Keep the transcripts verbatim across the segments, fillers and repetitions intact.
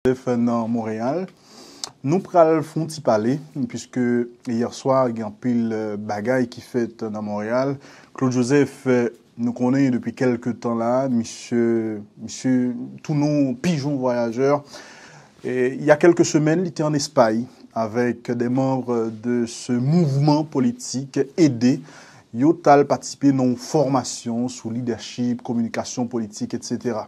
Joseph nan Monreyal. Nou pral fè yon ti pale, puisque hier soir, gen anpil bagay ki fèt nan Monreyal. Claude Joseph, nou konnen depi kèlke tan la, misye, misye tounen yon pijon vwayajè. Et il y a quelques semaines, li te an Espay avec des membres de ce mouvement politique, ede. Yo t al patisipe nan yon fòmasyon sou leadership, kominikasyon politik, et cetera.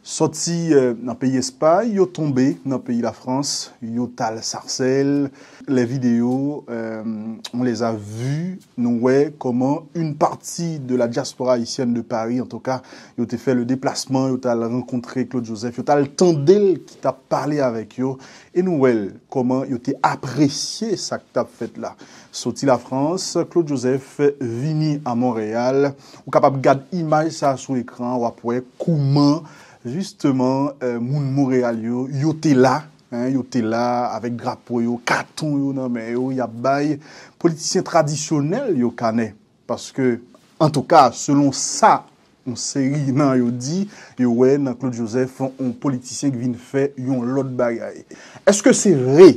Sòti nan peyi Espay, yo tonbe nan peyi Lafrans, yo t al Sarcelles. Les vidéos, on les a vues, nou wè kòman une partie de la diaspora haïtienne de Paris, en tout cas, yo te fè le déplacement, yo t al rankontre Claude Joseph, yo t al tande l ki t ap pale avèk yo, e nou wè l kòman yo te apresye sa k t ap fèt la. Soti Lafrans, Claude Joseph vini a Monreyal. Ou kapab gad imaj sa sou ekran, w ap wè kouman, jisteman, moun Monreyal yo, yo te la, en, yo te la avèk drapo yo, katon yo nan men yo, y ap bay politisyen tradisyonèl yo kanè. Paske, antouka, selon sa yon seri nan yo di, yo wè nan Claude Joseph yon politisyen ki vin fè yon lòt bagay. Èske se vre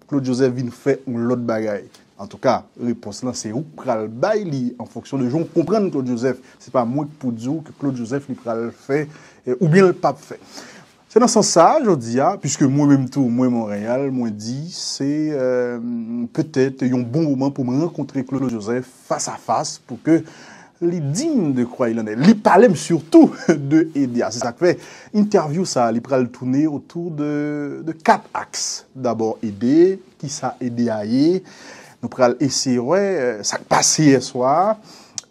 Claude Joseph vin fè yon lòt bagay? Antouka, repons lan se ou k pral bay li an fonksyon de jan w konprann Claude Joseph. Se pa mwen k pou di w ke Claude Joseph li pral fè, eh, oubyen l p ap fè. Se nan sans sa a, jodi a, puiske mwen menm tou, mwen Monreyal, mwen di se, eh, petèt yon bon moman pou m rankontre Claude Joseph fas a fas pou ke li digne de quoi il en est. Li pale m surtout de ede a. Se sa k fè entèvyou sa a, li pral tounen otou de, de kat aks. Dabò ede, kisa ede a ye? Nou pral eseye wè, eh, sa k pase yè swa a.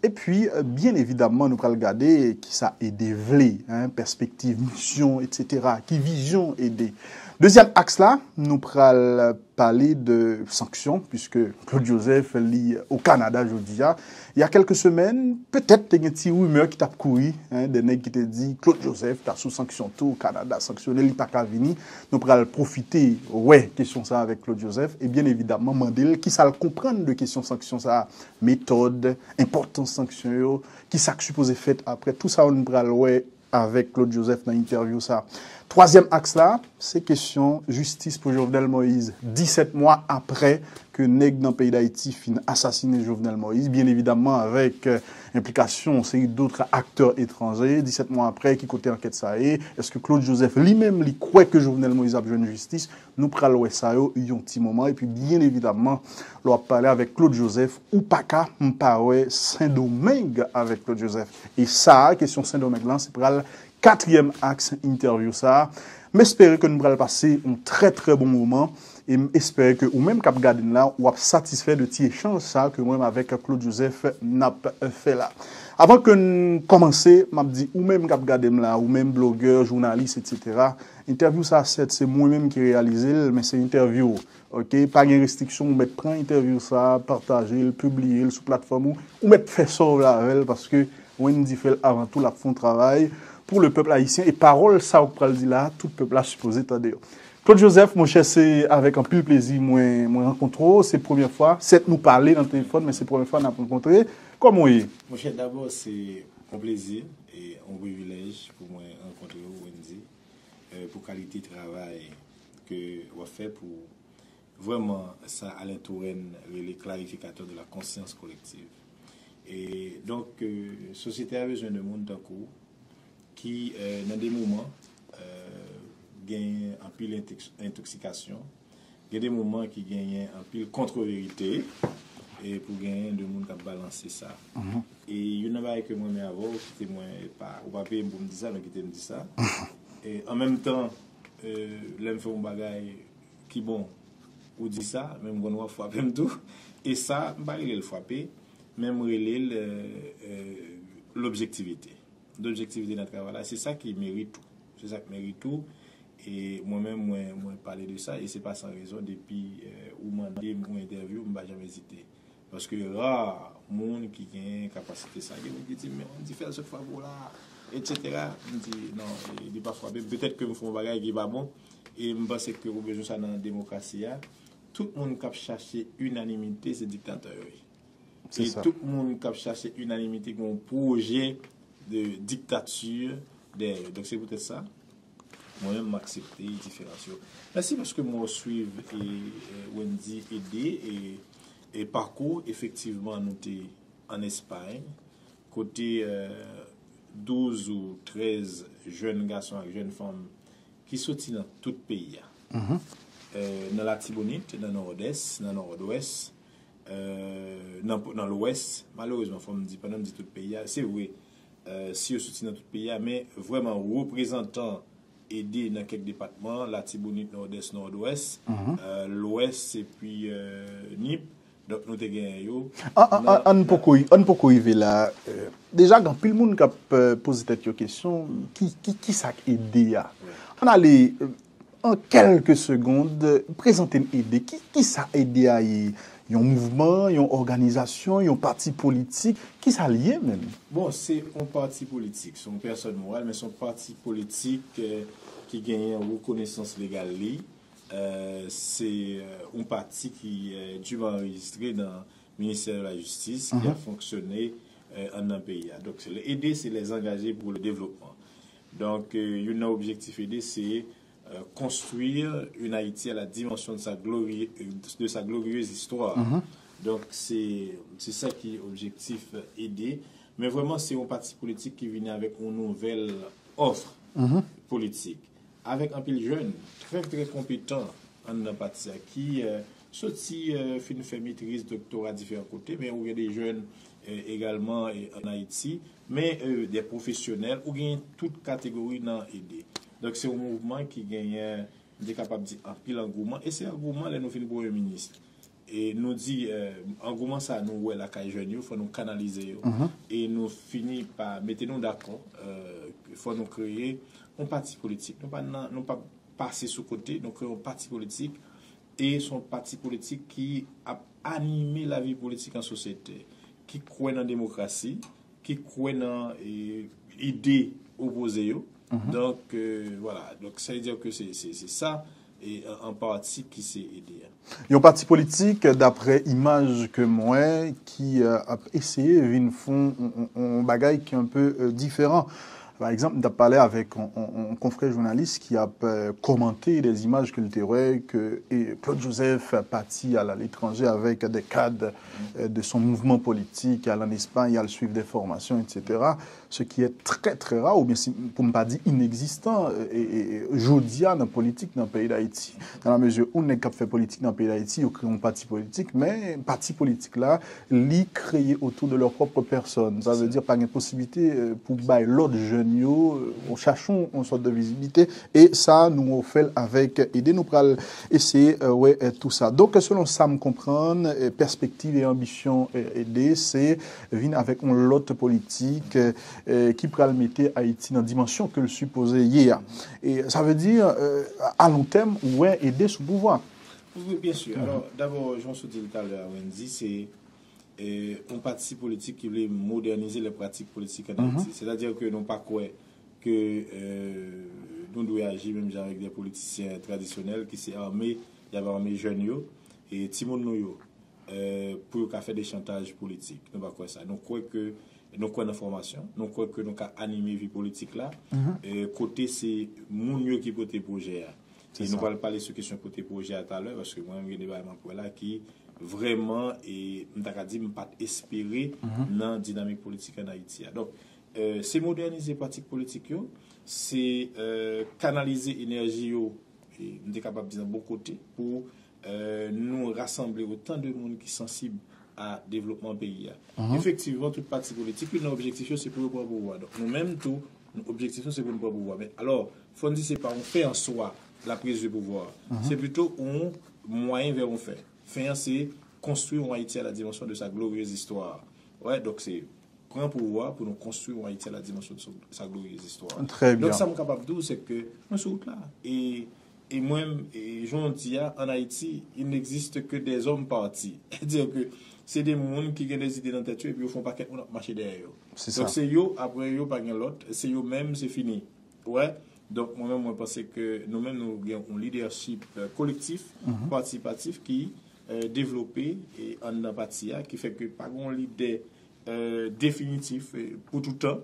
Epi, eh, byen evidamman, nou pral gade kisa ede vle, en, pèspektiv, misyon, et cetera. Ki vizyon ede? Dezyèm aks la, nou pral pale de sanksyon, puiske Claude Joseph, li o Kanada jodi a. Il y a quelques semaines, petèt te gen ti rimè ki t ap kouri, en, de nèg ki te di Claude Joseph ta sou sanksyon tou, Kanada sanksyone, li pa ka vini. Nou pral pwofite wè kesyon sa avèk Claude Joseph e byen evidamman mande l kisa l konprann de kesyon sanksyon sa, metòd, enpòtans sanksyon yo, kisa k sipoze fèt aprè. Tou sa yo nou pral wè avèk Claude Joseph nan entèvyou sa. Twazyèm aks la, se kesyon jistis pou Jovenel Moïse. Disèt mwa aprè ke nèg nan peyi Dayiti fin asasinen Jovenel Moïse, byen evidamman avèk, eh, enplikasyon yon seri dòt aktè etranje, disèt mwa aprè, ki kote ankèt sa ye? Èske Claude Joseph li menm li kwè ke Jovenel Moïse ap jwenn jistis? Nou pral wè sa yo yon ti moman. Epi byen evidamman, lè w ap pale avèk Claude Joseph, ou pa ka m pa wè Sendomeng avèk Claude Joseph. E sa a, kesyon Sendomeng lan, se pral katriyèm aks entèvyou sa a. M espere ke nou pral pase yon trè, trè bon moman. E m espere ke ou menm k ap gade n la, w ap satisfè de ti echanj sa a ke mwen menm avèk Claude Joseph n ap fè la. Avan ke n kòmanse, m ap di ou menm k ap gade m la, ou menm blogè, jounalis, et cetera, entèvyou sa a, sèt, se mwen menm ki reyalize l, men se entèvyou, ok? Pa gen restriksyon, ou mèt pran entèvyou sa a, pataje l, pibliye l sou platfòm ou, ou mèt fè sa w vle avè l, paske Wendy fè l avan tou, l ap fè yon travay pou le pèp ayisyen, e pawòl sa ou k pral di la, tout pèp la sipoze tande yo. Claude Joseph, monchè, se avèk anpil plezi mwen, mwen rankontre w. Se premyè fwa, sèt nou pale nan telefòn, men se premyè fwa n ap rankontre. Kòman w ye? Monchè, dabò, se yon plezi e yon privilèj pou mwen rankontre w, Wendy, eh, pou kalite travay ke w ap fè pou vrèman sa Alain Touraine rele clarificateur de la conscience collective. E donk, eh, sosyete a bezwen de moun tankou w ki, eh, nan de moman, eh, genyen anpil entoks-, entoksikasyon, gen de moman ki genyen anpil kont-verite, e pou genyen de moun k ap balanse sa. E youn nan bagay ke mwen renmen avè w, kite mwen, pa, ou pa peye m pou m di sa, men kite m di sa. E an menm tan, eh, lè m fè yon bagay ki bon, ou di sa, men m konn w ap frape m tou. E sa, m pa rele l frape, men m rele l, eh, eh, lobjektivite. Lobjektivite nan travay la, se sa ki merit ou. Se sa k merit ou. E mwen menm, mwen, mwen pale de sa, e se pa san rezon, depi, eh, ou mande m yon entèvyou, m pa janm ezite. Paske ra moun ki gen kapasite sa. Gen moun ki di, "Men, Wendy fè l sot frape w la, et cetera." M di, "Non, e, li pa frape m." Petèt ke m fè yon bagay ki pa bon, e m panse ke ou bezwen sa nan demokrasi a. Tout moun k ap chache inanimite, se diktatè yo ye. Se sa. E tout moun k ap chache inanimite gen yon pwojè de diktati dèyè yo. Donk, se poutèt sa, Mwen menm, m aksepte diferans yo. Mèsi paske m wè w swiv e, e Wendy Ede e, e pakou. Efektivman, nou te ann Espay, kote e, douz ou trèz jèn gason ak jèn fanm ki soti nan tout peyi a. E, nan Latibonit, nan Nòdès, nan Nòdwès, e, nan, nan Lwès, malerezman, fò m di, pandan m di tout peyi a, se vre, e, si yo soti nan tout peyi a, men vrèman reprezantan Ede nan kèk depatman, Latibonit, Nòdès, Nòdwès, e, Lwès, epi e, Nip. Donk, nou te genyen yo. An, an, an, an poko, an poko rive la. E, deja, gen anpil moun k ap e, poze tèt yo kesyon, ki, ki, ki sa k Ede a? Ann ale e, an kèlke segond, prezante n Ede. Ki, ki sa Ede a ye? Yon mouvman, yon òganizasyon, yon pati politik? Ki sa l ye menm? Bon, se yon pati politik, se yon pèsòn moral, men se yon pati politik e, ki genyen rekonesans legal li. E, se e, yon pati ki e, diman anrejistre nan Ministè de la Jistis, ki ap fonksyone e, anndan peyi a. Donk, se le, Ede, se les engagés pour le développement. Donk, e, youn nan objektif Ede, se e, construire une Haïti à la dimension de sa glori-, de sa glorieuse histoire. Donk, se, se sa ki objektif Ede. Men vrèman, se yon pati politik ki vini avèk yon nouvèl òf politik. Avèk anpil jèn trè, trè konpetan anndan pati a ki e, soti e, fin fè metriz, doktora diferan kote, men ou gen de jèn e, egalman e, ann Ayiti, men e, de pwofesyonèl, ou gen tout kategori nan Ede. Donk, se yon mouvman ki genyen, m te kapab di, anpil angouman, e se angouman lè nou fin premye minis. E nou di, e, angouman sa nou wè lakay jèn yo, fò nou kanalize yo. E nou fini pa mete nou dakò, e, fò nou kreye yon pati politik. Nou pa nan, nou pa pase sou kote, nou kreye yon pati politik. E se yon pati politik ki ap anime lavi politik an sosyete, ki kwè nan demokrasi, ki kwè nan e, ide opoze yo. Donk, e, vwala. Donk, sa vle di ke se, se, se sa, e, an, an pati ki se Ede a. Yon pati politik, daprè imaj ke m wè, ki e, ap eseye vin fè yon, yon, yon bagay ki un peu e, diferan. Pa egzanp, m t ap pale avèk yon, yon, yon konfrè jounalis ki ap e, kòmante des images ke l te wè ke e, Claude Joseph parti à l'étranger avec des cadres e, de son mouvement politique, al an Espay, al suivre des formations, et cetera. Ce qui est très, très rare, oubyen si, pou m pa di inegzistan, e, e, e, jodi a nan politik nan peyi Dayiti. Dans la mesure où nèg k ap fè politik nan peyi Dayiti, yo kreye yon pati politik, men pati politik la, li kreye autour de leur propre personne. Sa vle di pa gen posiblite e, pou bay lòt jèn yo, e, chache yon, yon sòt de vizibilite, e sa, nou fè l avèk Ede, nou pral eseye e, wè e, tou sa. Donk, selon sa m konprann, e, pèspektiv e anbisyon e, Ede, se vin avèk yon lòt politik e, ki pral mete Ayiti nan dimansyon ke l sipoze ye a. E sa vle di, e, a lon tèm, ou wè Ede sou pouvwa. Wi, wi, byen si. Alò, dabò, jan w sot di l talè a, Wendy, se e, yon pati politik ki vle modènize les pratiques politiques en Haïti. Sètadi ke nou pa kwè ke e, nou dwe aji menm jan avèk de politisyen tradisyonèl ki se ame, y ap ame jèn yo, e timoun nou yo, e, pou yo ka fè de chantaj politik. Nou pa kwè sa. Nou kwè ke, nou kwè nan fòmasyon, nou kwè ke nou ka anime vi politik la, e, kote se moun yo ki pote pwojè a. E nou pral pale sou kesyon pote pwojè a talè, paske mwen menm gen de bagay m ap wè la ki vrèman, e m ta ka di m pa t espere nan dinamik politik an Ayiti a. Donk, e, se modènize pratik politik yo, se e, kanalize enèji yo, e m te kapab di nan bon kote, pou e, nou rasanble otan de moun ki sansib a devlopman peyi a. Efektivman, tout pati politik, youn nan objektif yo, se pou yo pran pouvwa. Donk, nou menm tou, nou, objektif nou, se pou nou pran pouvwa. Men, alò, fò n di se pa yon fin an swa, la prise de pouvoir. Se plito yon mwayen vè yon fen. Fen an, se konstwi yon Ayiti à la dimension de sa glorieuse histoire. Wè, donk se pran pouvwa pou nou konstwi yon Ayiti à la dimension de sa glorieuse histoire. Très bien. Donk, sa m kapab di w, se ke nou sou wout la. E E mwen, e, jan w di a, an Ayiti, il n'existe que des hommes partis. Sètadi ke se de moun ki gen de zide nan tèt yo, epi yo fè yon pakèt moun ap mache dèyè yo. Donk, se yo, apre yo, pa gen lòt, se yo menm, se fini. Ou wè? Donk, mwen menm, mwen panse ke nou menm, nou gen yon lidèchip e, kolektif, patisipatif ki e, devlope e, anndan pati a, ki fè ke pa gen yon lidè e, definitif e, pou toutan.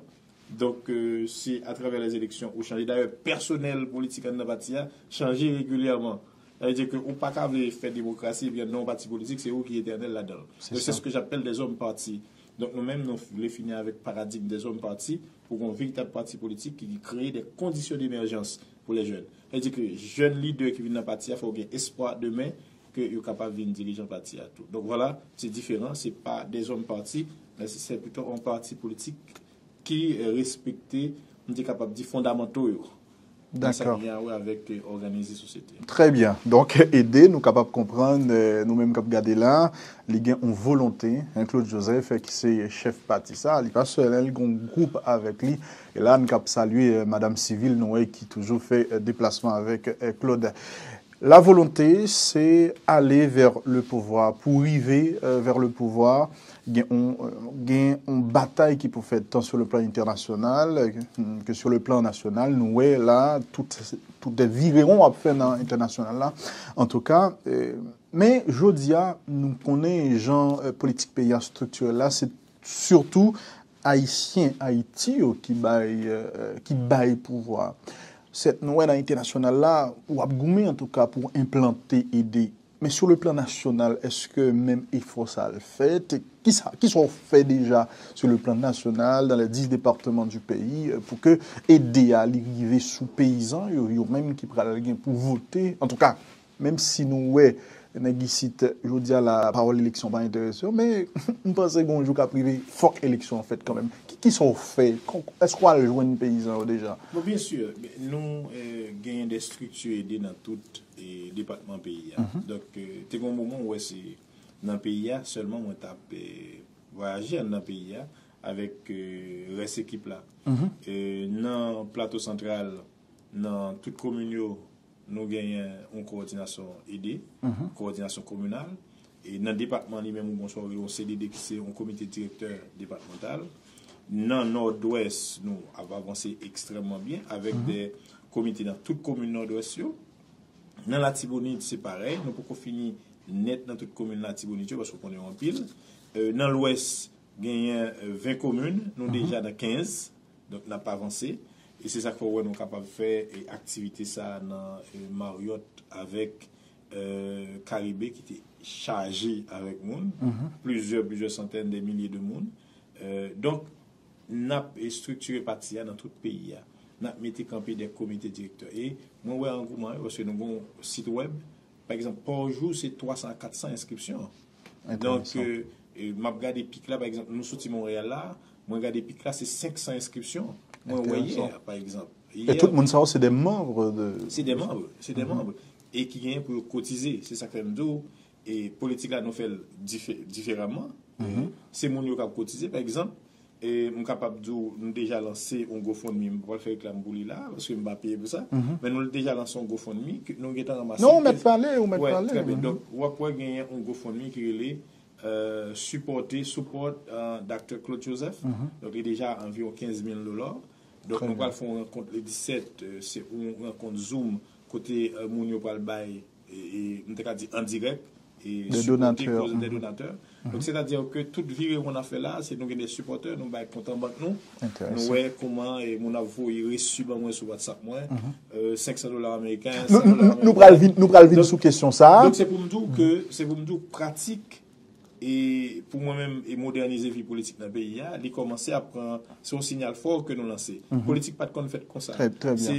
Donk, euh, se atravè lèzeleksyon ou chanje. Dayè, pèsonèl politik anndan pati a chanje regilyèman. Sa vle di ke ou pa ka vle fè demokrasi epi anndan yon pati politik, se ou ki etènèl ladan l. Donk, se ce que j'appelle des hommes partis. Donk, nou menm, nou vle fini avèk paradigm des hommes partis pou gen yon veritab pati politik ki kreye de kondisyon demèjans pou lè jèn. Sa vle di ke jèn lidè ki vin nan pati a, fò gen espwa demen ke yo kapab vin dirijan pati a tou. Donk, vwala, se diferan, se pa des hommes partis, men se, se pito yon pati politik ki, euh, respekte, m te kapab di, fondamanto yo. Nan sa ki gen a wè avèk, euh, òganize sosyete. Trè byen. Donk, ede nou kapab konprann, euh, nou menm k ap gade la, li gen yon volonte, hein, Claude Joseph, euh, ki se chèf pati sa, li pa sèl, hein, li gen yon gwoup avèk li. E la, n k ap salye, euh, Madam Civil, nou wè ki toujou fè, euh, deplasman avèk, euh, Claude. La volonté, c'est aller vers le pouvoir. Pou rive, euh, vers le pouvoir, gen yon, euh, gen yon batay ki pou fèt, tant sur le plan international, euh, que sur le plan national. Nou wè la, tout, tout de virewon ap fè nan entènasyonal la. Antouka, euh, men jodi a, nou konnen jan, euh, politik peyi a striktire la, se sitou Ayisyen Ayiti yo ki bay, euh, ki bay pouvwa. Sèt, nou wè nan entènasyonal la, w ap goumen antouka pou enplante ede. Men sou le plan nasyonal, èske menm efò sa al fèt? Kisa, kisa w fè deja sou le plan nasyonal, dans les dix départements du pays, euh, pou ke ede a li rive sou peyizan yo, yo menm ki pral gen pou vote? Antouka, menm si nou wè nèg isit jodi a la, pawòl eleksyon pa enterese yo, men m panse gen yon jou k ap rive, fòk eleksyon an fèt kanmenm. Ki, kisa w fè? Kon, èske w al jwenn peyizan yo deja? Bon, byen si, nou, euh, genyen de estrikti ede nan tout, euh, depatman peyi a. Donk, euh, te gen yon moman ou wè se nan peyi a sèlman mwen t ap, euh, vwayaje anndan peyi a avèk, euh, rès ekip la. Euh, nan Plato Santral, nan tout komin yo, nou genyen yon kowòdinasyon ede, kowòdinasyon kominal. E nan depatman li menm, ou gon sa w rele yon C D D ki se yon komite direktè depatmantal. Nan Nòdwès, nou ap avanse ekstrèmman byen avèk de komite nan tout komin Nòdwès yo. Nan Latibonit, se parèy, nou poko fini nèt nan tout komin Latibonit yo, paske w konnen yo anpil. Euh, nan Lwès, genyen, euh, ven komin, nou deja nan kenz, donk n ap avanse. E se sa k fè w wè nou kapab fè, e, aktivite sa a nan, e, Maryòt avèk, e, Karibe ki te chaje avèk moun, plizyè, plizyè santèn de milye de moun. E, donk, n ap, e, estriktire pati a nan tout peyi a. N ap mete kanpe de komite direktè. E mwen wè angouman yo, paske nou gen yon sit wèb, pa egzanp, pa jou, se twa san a kat san enskripsyon. Donk, e, e, m ap gade pik la, pa egzanp, nou soti Monreyal la, mwen gade pik la, se senk san enskripsyon. Mwen wè yè, pa egzanp. E tout moun sa yo, se de manm de... Se de manm, se de manm. E ki genyen pou yo kotize. Se sa k fè m di w, e politik la, nou fè l dife-, diferaman. E se moun yo k ap kotize, pa egzanp, e m kapab di w, nou deja lanse yon GoFundMe. M pa pral fè reklam pou li la, paske m pa peye pou sa. Men nou deja lanse yon GoFundMe, ke nou gentan ranmase... Non, ou mèt pale, ou mèt pale. Trè byen. Donk, w ap wè genyen yon GoFundMe ki rele, euh, Supporter, Support, euh, Doctor Claude Joseph. Donk, li deja anviwon kenz mil dola. Donk, nou pral fè yon rankont le disèt, euh, se yon rankont Zoom, kote, euh, moun yo pral bay e, e, m te ka di an dirèk, e sipote koze de donatè. Donk, sètadi ke tout virewon n ap fè la, se nou gen de sipòtè, nou bay kont an bank nou. Nou wè kòman, e, moun ap voye resi ban mwen sou WhatsApp mwen, e, senk san dola ameriken, san dola ameriken. Nou pral vin, nou pral vin sou kesyon sa a. Donk, se pou m di w ke, se pou m di w pratik, e pou mwen menm, e modènize vi politik nan peyi a, li kòmanse ap pran, se yon siyal fò ke nou lanse. Politik pa t konn fèt konsa. Trè, trè byen. Se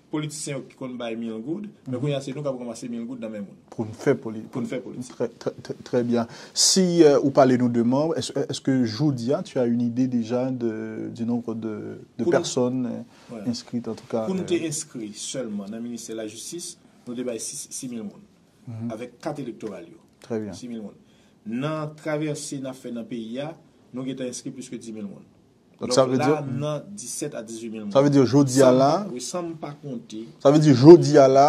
politisyen yo ki konn bay mil goud, men kounye a se nou k ap ranmase mil goud nan men moun. Pou n fè poli-, pou n fè politik. Trè, trè, trè, trè byen. Si, euh, ou pale nou de manm, èske, èske jodi a, tu as une idée déjà de, du nombre de, de personnes, euh, inscrites, en tout cas, pou nou te enskri sèlman nan ministè lajistis, nou te bay sis, sis mil moun. Avèk kat elektoral yo. Trè byen. Sis mil moun. Nan travèse n ap fè nan peyi a, nou gentan enskri plis ke dis mil moun. Donk, sa vle di la, nan disèt a dizuit mil moun. Sa vle di jodi a la, wi, san m pa konte. Sa vle di jodi a la,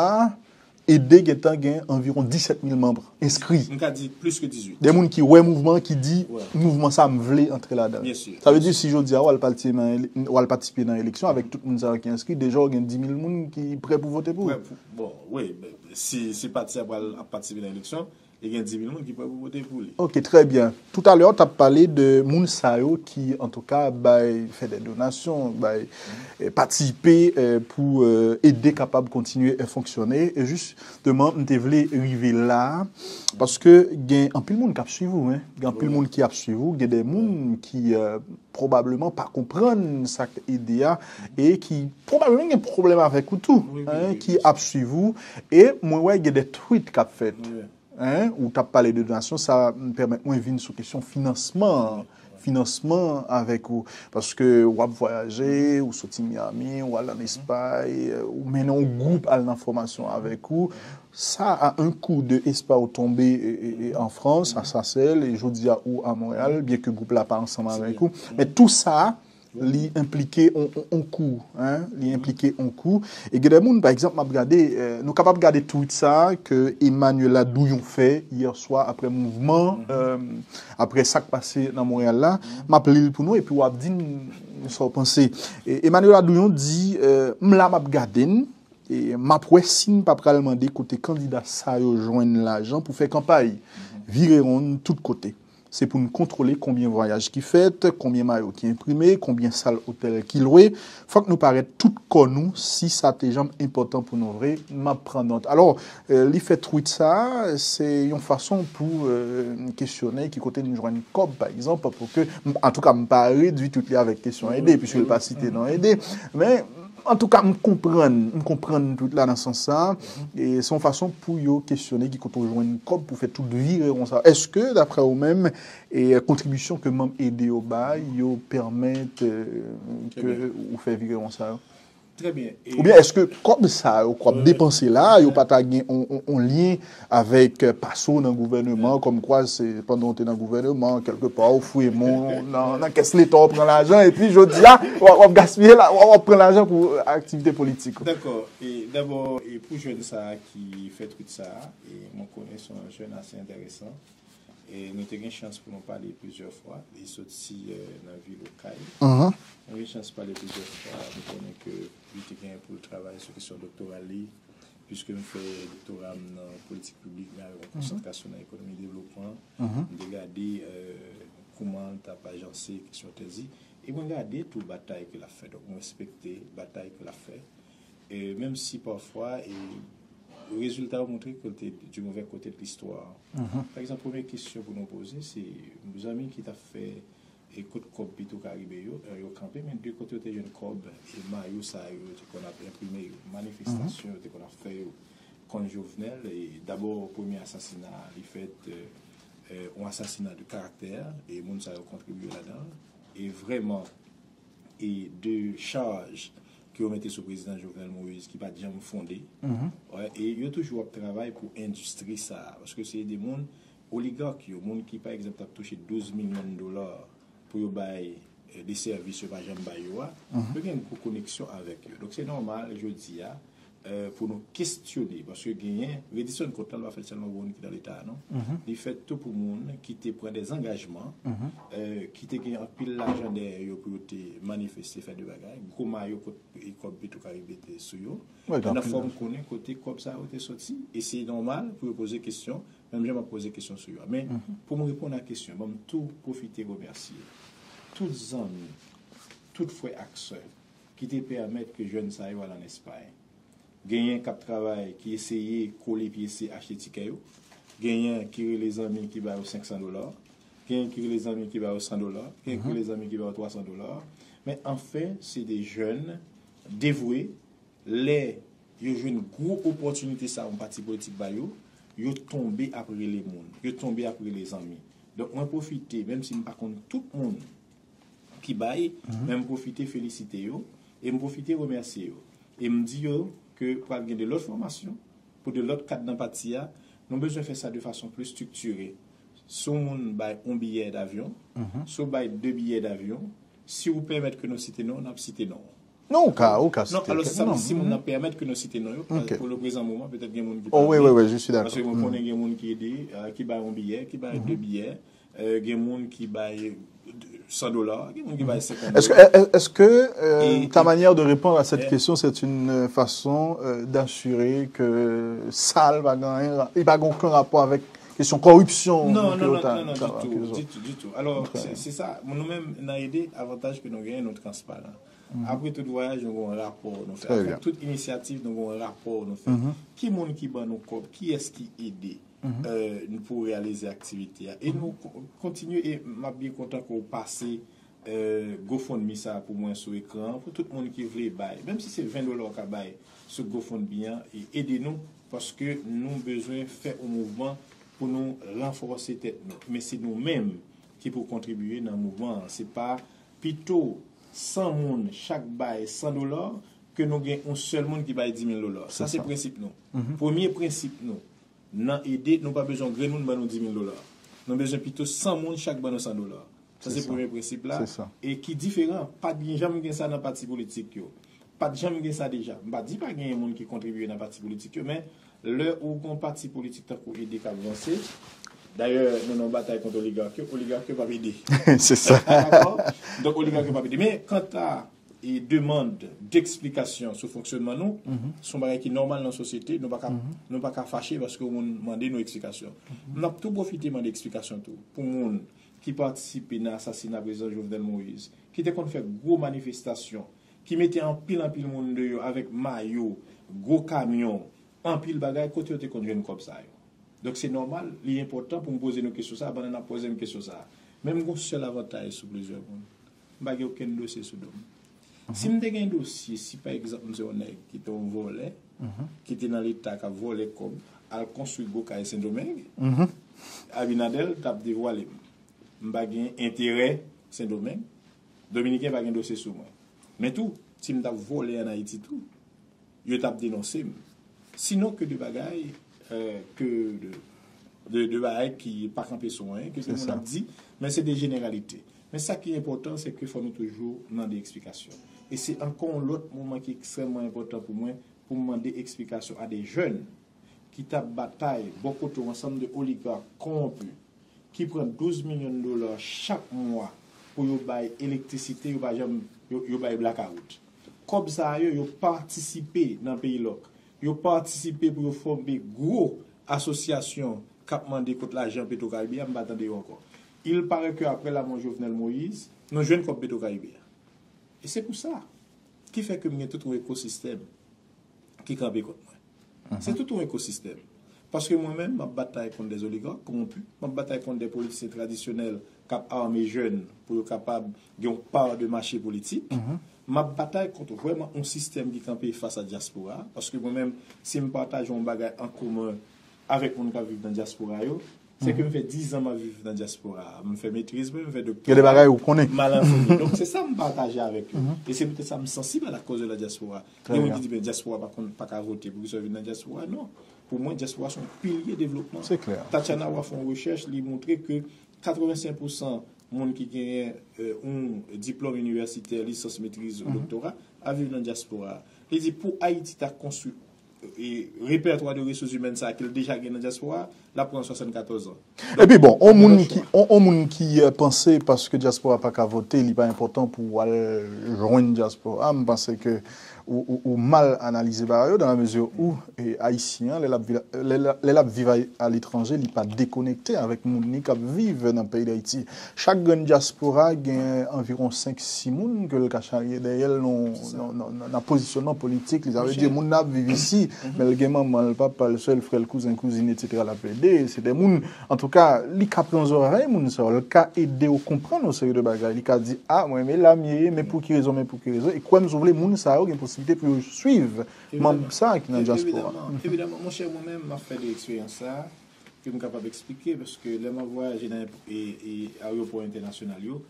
ede gentan gen anviwon disèt mil manm enskri. M ka di plis ke dizuit. De moun ki wè mouvman an, ki di, mouvman sa, m vle antre ladan l. Byen si. Sa vle di si jodi a w al patisipe nan ele-, w al patisipe nan eleksyon avèk tout moun sa yo ki enskri, deja w gen dis mil moun ki prè pou vote pou ou. Prè pou, bon, wi, men si, si pati a pral ap patisipe nan eleksyon, E gen dis mil moun ki prè pou vote pou li. Ok, très bien. Tout à l'heure, w t ap pale de moun sa yo ki, antouka, bay, fè de donasyon, bay, eh, patisipe, eh, pou, eh, ede kapab kontinye, eh, fonksyone. E jisteman, m te vle rive la, paske gen anpil moun k ap swiv ou, hein. Gen anpil moun ki ap swiv ou, gen de moun ki, eh, pwobableman pa konprann sa k ede a e ki pwobableman gen pwoblèm avèk ou tou, hein, ki ap swiv ou. E mwen wè gen de tweet k ap fèt, hein, ou t ap pale de donasyon, sa pèmèt mwen vin sou kesyon finansman an, finansman avèk ou. Paske w ap vwayaje, ou soti Miami, ou al ann Espay, ou mennen yon gwoup al nan fòmasyon avèk ou. Sa a un coup de espa ou tonbe, e, e, e, an Frans, a Sasèl, e jodi a ou a Monreyal, byen ke gwoup la pa ansanm avèk ou. Men tou sa, li enplike on, on, on kou, hein, li enplike on kou. E gen de moun, pa egzanp, m ap gade, eh, nou kapab gade tweet sa a ke Emmanuela Douyon fè yè swa apre mouvman, eh, apre sa k pase nan Monreyal la. M ap li l pou nou, epi w ap di m sa w panse. E Emmanuela Douyon di, eh, m la, m ap gade n, e m ap wè si n pa pral mande kote kandida sa yo jwenn lajan pou fè kanpay. Vire wonn tout kote. Se pou n kontwole konbyen vwayaj ki fèt, konbyen mayo ki enprime, konbyen sal otèl ki lwe. Fòk nou parèt tout kò nou, si sa te janm enpòtan pou nou vre, m ap pran nòt. Alò, eh, li fè tweet sa, se yon fason pou, eh, kesyone ki kote n jwenn kòb, pa egzanp, pou ke, antouka, m pa redui tweet li avèk kesyon ede, piske l pa site non ede. Men, Antouka, m konprann, m konprann tweet la nan sans sa. E se yon fason pou yo kesyone ki kote w jwenn kòb pou fè tout vire won sa. Èske, daprè ou menm, e kontribisyon ke manm ede yo bay, yo pèmèt, eh, ke ou fè vire won sa yo? Trè byen. Oubyen èske kòb sa yo, kòb depanse la, yo pa ta gen on, on, on lyen avèk, eh, pase w nan gouvènman, kòmkwa se pandan w te nan gouvènman, kèlkepa, w fouye men w nan, nan kès Leta, w pran lajan, epi jodi a, w ap, w ap gaspiye la, w ap, w ap pran lajan pou, eh, aktivite politik ou. Dakò. E dabò, e pou jèn sa a ki fè tweet sa a, e mwen konnen se yon jèn ase enteresan. E nou te gen chans pou nou pale plizyè fwa. Li soti, eh, nan vil Okay. Nou gen chans pale plizyè fwa. Nou konnen ke li te gen pou l travay sou kesyon doktora li. Piske m fè doktora m nan politik piblik, m avè yon konsantrasyon nan ekonomi devlopman. M te gade, eh, kouman l t ap ajanse kesyon tèz li. E mwen gade tou batay ke l ap fè. Donk, mwen respekte batay ke l ap fè. E menm si pafwa, e rezilta yo montre ke l te du mauvais côté de l'histoire. Pa egzanp, premye kesyon pou nou poze, se zanmi ki t ap fè e kot kòb Petro Caribe yo, eh, yo kanpe, men de kote yo te jwenn kòb, e mayo sa yo te konn ap enprime yo, manifestasyon yo te konn ap fè yo kont Jovenel, e dabò premye asasina li fèt, eh, eh, yon asasina de karaktè, e moun sa yo kontribye ladan l, e vrèman, e de chaj ke yo mete sou prezidan Jovenel Moïse ki pa t janm fonde. Wè, e yo toujou ap travay pou endistri sa a, paske se de moun, oligak yo, moun ki, pa egzanp, t ap touche douz milyon dola pou yo bay, eh, de sèvis yo pa janm bay yo a, yo gen gwo koneksyon avèk yo. Donk, se nòmal, jodi a, eh, pou nou kesyone, paske genyen, reddition de comptes la, l pa fèt sèlman pou moun ki nan Leta a, non. Li fèt tou pou moun ki te pran de zangajman, eh, ki te gen anpil lajan dèyè yo pou yo te manifeste, fè de bagay. Gwo mayo kot, e kòb Petro Caribe te sou yo. Nan fòm konnen kote kòb sa yo te soti, e se nòmal pou yo poze kesyon, menm jan m ap poze kesyon sou yo a. Men, pou m reponn a kesyon, ban m tou pwofite remèsye tout zanmi, tout frè ak sè ki te pèmèt ke jèn sa yo al ann Espay. Genyen k ap travay, ki eseye kole pyese achte tikè yo. Genyen ki rele zanmi ki ba yo senk san dola. Genyen ki rele zanmi ki ba yo san dola. Genyen ki rele zanmi ki ba yo twa san dola. Men anfen, se de jèn devwe. Lè yo jwenn gwo opòtinite sa yon pati politik ba yo, yo tonbe ap rele moun, yo tonbe ap rele zanmi. Donk, mwen pwofite, menm si m pa konn tout moun ki bay, men m pwofite felisite yo, e m pwofite remèsye yo. E m di yo ke pral gen de lòt fòmasyon, pou de lòt kad nan pati a, nou bezwen fè sa de fason pli striktire. Si yon moun bay yon biyè davyon, si w bay de biyè davyon, si w pèmèt ke nou site non w, n ap site non w. Non, ou ka, ou ka site. Non, alò, se sa m di, si moun nan pèmèt ke nou site non yo, pou le prezan moman, petèt gen moun ki pa vle. Paske mwen konnen gen moun ki ede, euh, ki bay yon biyè, ki bay de biyè, euh, gen moun ki bay san dola, gen moun ki bay senkant dola. Est-ce que, est-ce que, euh, ta manière de répondre à cette question, c'est une, euh, façon, euh, d'assurer que sa, li pa gen, li pa gen okenn rapò avèk kesyon kòripsyon Non, ke non, yo non, ta non, non, ta ditou, akize w? Ditou, ditou. Alò, Trè se byen. Se sa, nou menm, nan ede, avantaj ke nou genyen, nou transparan. Apre tout vwayaj, nou gen yon rapò nou fè. Trè Anfèt, byen. Tout inisyativ, nou gen yon rapò nou fè. Ki moun ki ban nou kòb, kiyès ki ede euh, pou reyalize aktivite a. E nou ko- kontinye, e m ap byen kontan ke w pase euh, GoFundMe sa pou mwen sou ekran an, pou tout moun ki vle bay. Menm si se ven dola w ka bay sou GoFundMe an, e ede nou, paske nou bezwen fè yon mouvman pou nou ranfòse tèt nou. Men se nou menm ki pou kontribye nan mouvman an. Se pa pito san moun chak bay san dola ke nou gen yon sèl moun ki bay di mil dola. Sa Se se sa. Prensip nou. Premye prensip nou, nan ede, nou pa bezwen yon grenn moun ban nou di mil dola. Nou bezwen pito san moun chak ban nou san dola. Sa Se se sa. Premye prensip la. Se sa. E ki diferan. Pa t gen janm gen sa nan pati politik yo. Pa t janm gen sa deja. M pa di pa gen moun ki kontribye nan pati politik yo, men lè ou gon pati politik tankou ede k ap vanse, dayè, nou nan batay kont oligak yo, oligak yo p ap ede. Se sa. Dakò? Donk, oligak yo p ap ede. Men kanta e demann deksplikasyon sou fonksyonman nou, se yon bagay ki nòmal nan sosyete, nou pa ka, nou pa ka fache paske yon moun mande nou eksplikasyon. M ap tou pwofite mande eksplikasyon tou pou moun ki patisipe nan asasina prezidan Jovenel Moïse, ki te konn fè gwo manifestasyon, ki mete anpil anpil moun deyò avèk mayo, gwo kamyon, anpil bagay, kote yo te konn jwenn kòb sa yo. Donk se nòmal, li enpòtan pou m poze nou kesyon sa a pandan n ap poze m kesyon sa a. Men m gen yon sèl avantaj sou plizyè moun. M pa gen okenn dosye sou do m. Si m te gen dosye, si pa egzanp m se yon nèg ki te yon vòlè, ki te nan Leta k ap vòlè kòb, al konstwi gwo kay Sendomeng, Abinader t ap devwale m. M pa gen enterè Sendomeng. Dominiken pa gen dosye sou mwen. Men tou, si m t ap vòlè ann Ayiti tou, yo t ap denonse m. Sinon ke de bagay, euh, ke de, de, de bagay ki pa kanpe sou anyen, ke de Se moun sa. Ap di, men se de jeneralite. Men sa ki enpòtan, se ke fò nou toujou mande eksplikasyon. E se ankò yon lòt moman ki ekstrèmman enpòtan pou mwen, pou m mande eksplikasyon a de jèn ki t ap batay bò kote yon ansanm de oligak kowonpi ki pran douz milyon dola chak mwa pou yo bay elektrisite, yo pa janm, yo, yo bay blakawout. Kòb sa a yo, yo patisipe nan peyi lòk. Yo patisipe pou yo fòme gwo asosyasyon k ap mande kont lajan Petro Caribe a, m pa tande yo ankò. Il paraît que après la mort Jovenel Moïse, nou jwenn kòb Petro Caribe a. E se pou sa ki fè ke m gen tout yon ekosistèm ki kanpe kont mwen. Se tout yon ekosistèm. Paske mwen menm, m ap batay kont de oligak kowonpi, m ap batay kont de politisyen tradisyonèl k ap ame jèn pou yo kapab gen yon pa de mache politik. M ap batay kont vrèman yon sistèm ki kanpe fas a dyaspora a. Paske mwen menm, si m pataje yon bagay an komen avèk moun k ap viv nan dyaspora yo, se ke m fè diz an m ap viv nan dyaspora a. M fè metriz mwen, m fè doktera. Gen de bagay ou konnen. M al anseye. Donk se sa m pataje avèk yo. E se poutèt sa m sansib a la cause de la diaspora. Trè Gen moun byen. Ki di, men dyaspora pa konn, pa ka vote, poukisa w vin nan dyaspora? Non. Pou mwen, dyaspora se yon pilye devlopman. Se klè. Tatiana Roy fè yon rechèch, li montre ke katrevensenk pousan moun ki genyen euh, yon diplòm inivèsitè, lisans, metriz, doktora, ap viv nan dyaspora. Li di pou Ayiti ta konstwi e, repètwa de resous imèn sa a ke l deja gen nan dyaspora, l ap pran swasannkatòz an. Epi bon, on moun ki on, on moun ki euh, panse paske dyaspora pa ka vote, li pa enpòtan pou w al jwenn dyaspora, m panse ke ou, ou, ou mal analize bagay yo, dans la mesure où e, ayisyen an, lè l ap viv, lè l ap- lè l ap viv a, aletranje, li pa dekonekte avèk moun li k ap viv nan peyi Dayiti. Chak grenn dyaspora gen anviwon senk sis moun ke l ka charye dèyè l nan, nan, nan, nan, nan pozisyonman politik li. Sa vle di moun nan ap viv isi, men l gen manman l, papa l, sè l, frè l, kouzen, kouzin, etsetera l ap ede. Se de moun, antouka, li ka pran zòrèy moun sa yo, l ka ede w konprann yon seri de bagay. Li ka di, a, mwen, men la m ye, men pou ki rezon, men pou ki rezon. E kwè m, si w vle, moun sa yo gen posiblite pou yo swiv manm sa ki nan dyaspora. Evidaman, evidaman, monchè, mwen menm, m ap fè de eksperyans sa a, ke m kapab eksplike, paske lè m ap vwayaje nan e, e, ayewopò entènasyonal yo,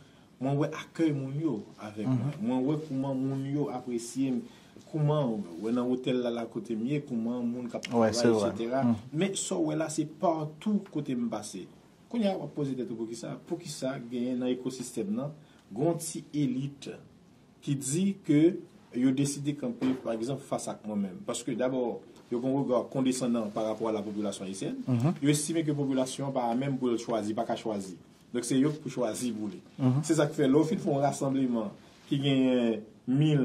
mwen wè akèy moun yo avèk mwen. Mwen wè kouman moun yo apresye m, kouman, wè nan otèl la, la kote m ye, kouman moun k ap Wè, se travay, vre. Etsetera. Men sa w wè la, se patou kote m pase. Kounye a, w ap poze tèt ou poukisa, poukisa genyen nan ekosistèm nan, gon ti elit ki di ke yo deside kanpe, pa egzanp, fas ak mwen menm. Paske dabò, yo gon rega kondesandan pa rapò a la popilasyon ayisyèn. Yo estime ke popilasyon an pa menm pou l chwazi, pa ka chwazi. Donk se yo k pou chwazi pou li. Se sa k fè lè w fin fè yon rasanbleman ki genyen mil,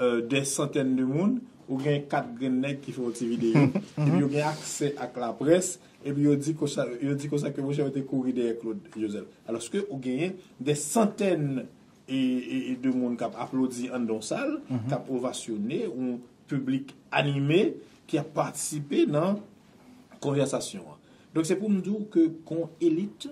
euh, dè santèn de moun, ou gen kat grenn nèg ki fè yon ti videyo, epi yo gen aksè ak laprès, epi yo di konsa, yo di konsa ke monchè yo te kouri dèyè Claude Joseph. Alòske ou genyen dè santèn e, e, e de moun k ap aplodi anndan yon sal, k ap ovasyone, yon piblik anime ki ap patisipe nan konvèsasyon an. Donk, se pou m di w ke gon elit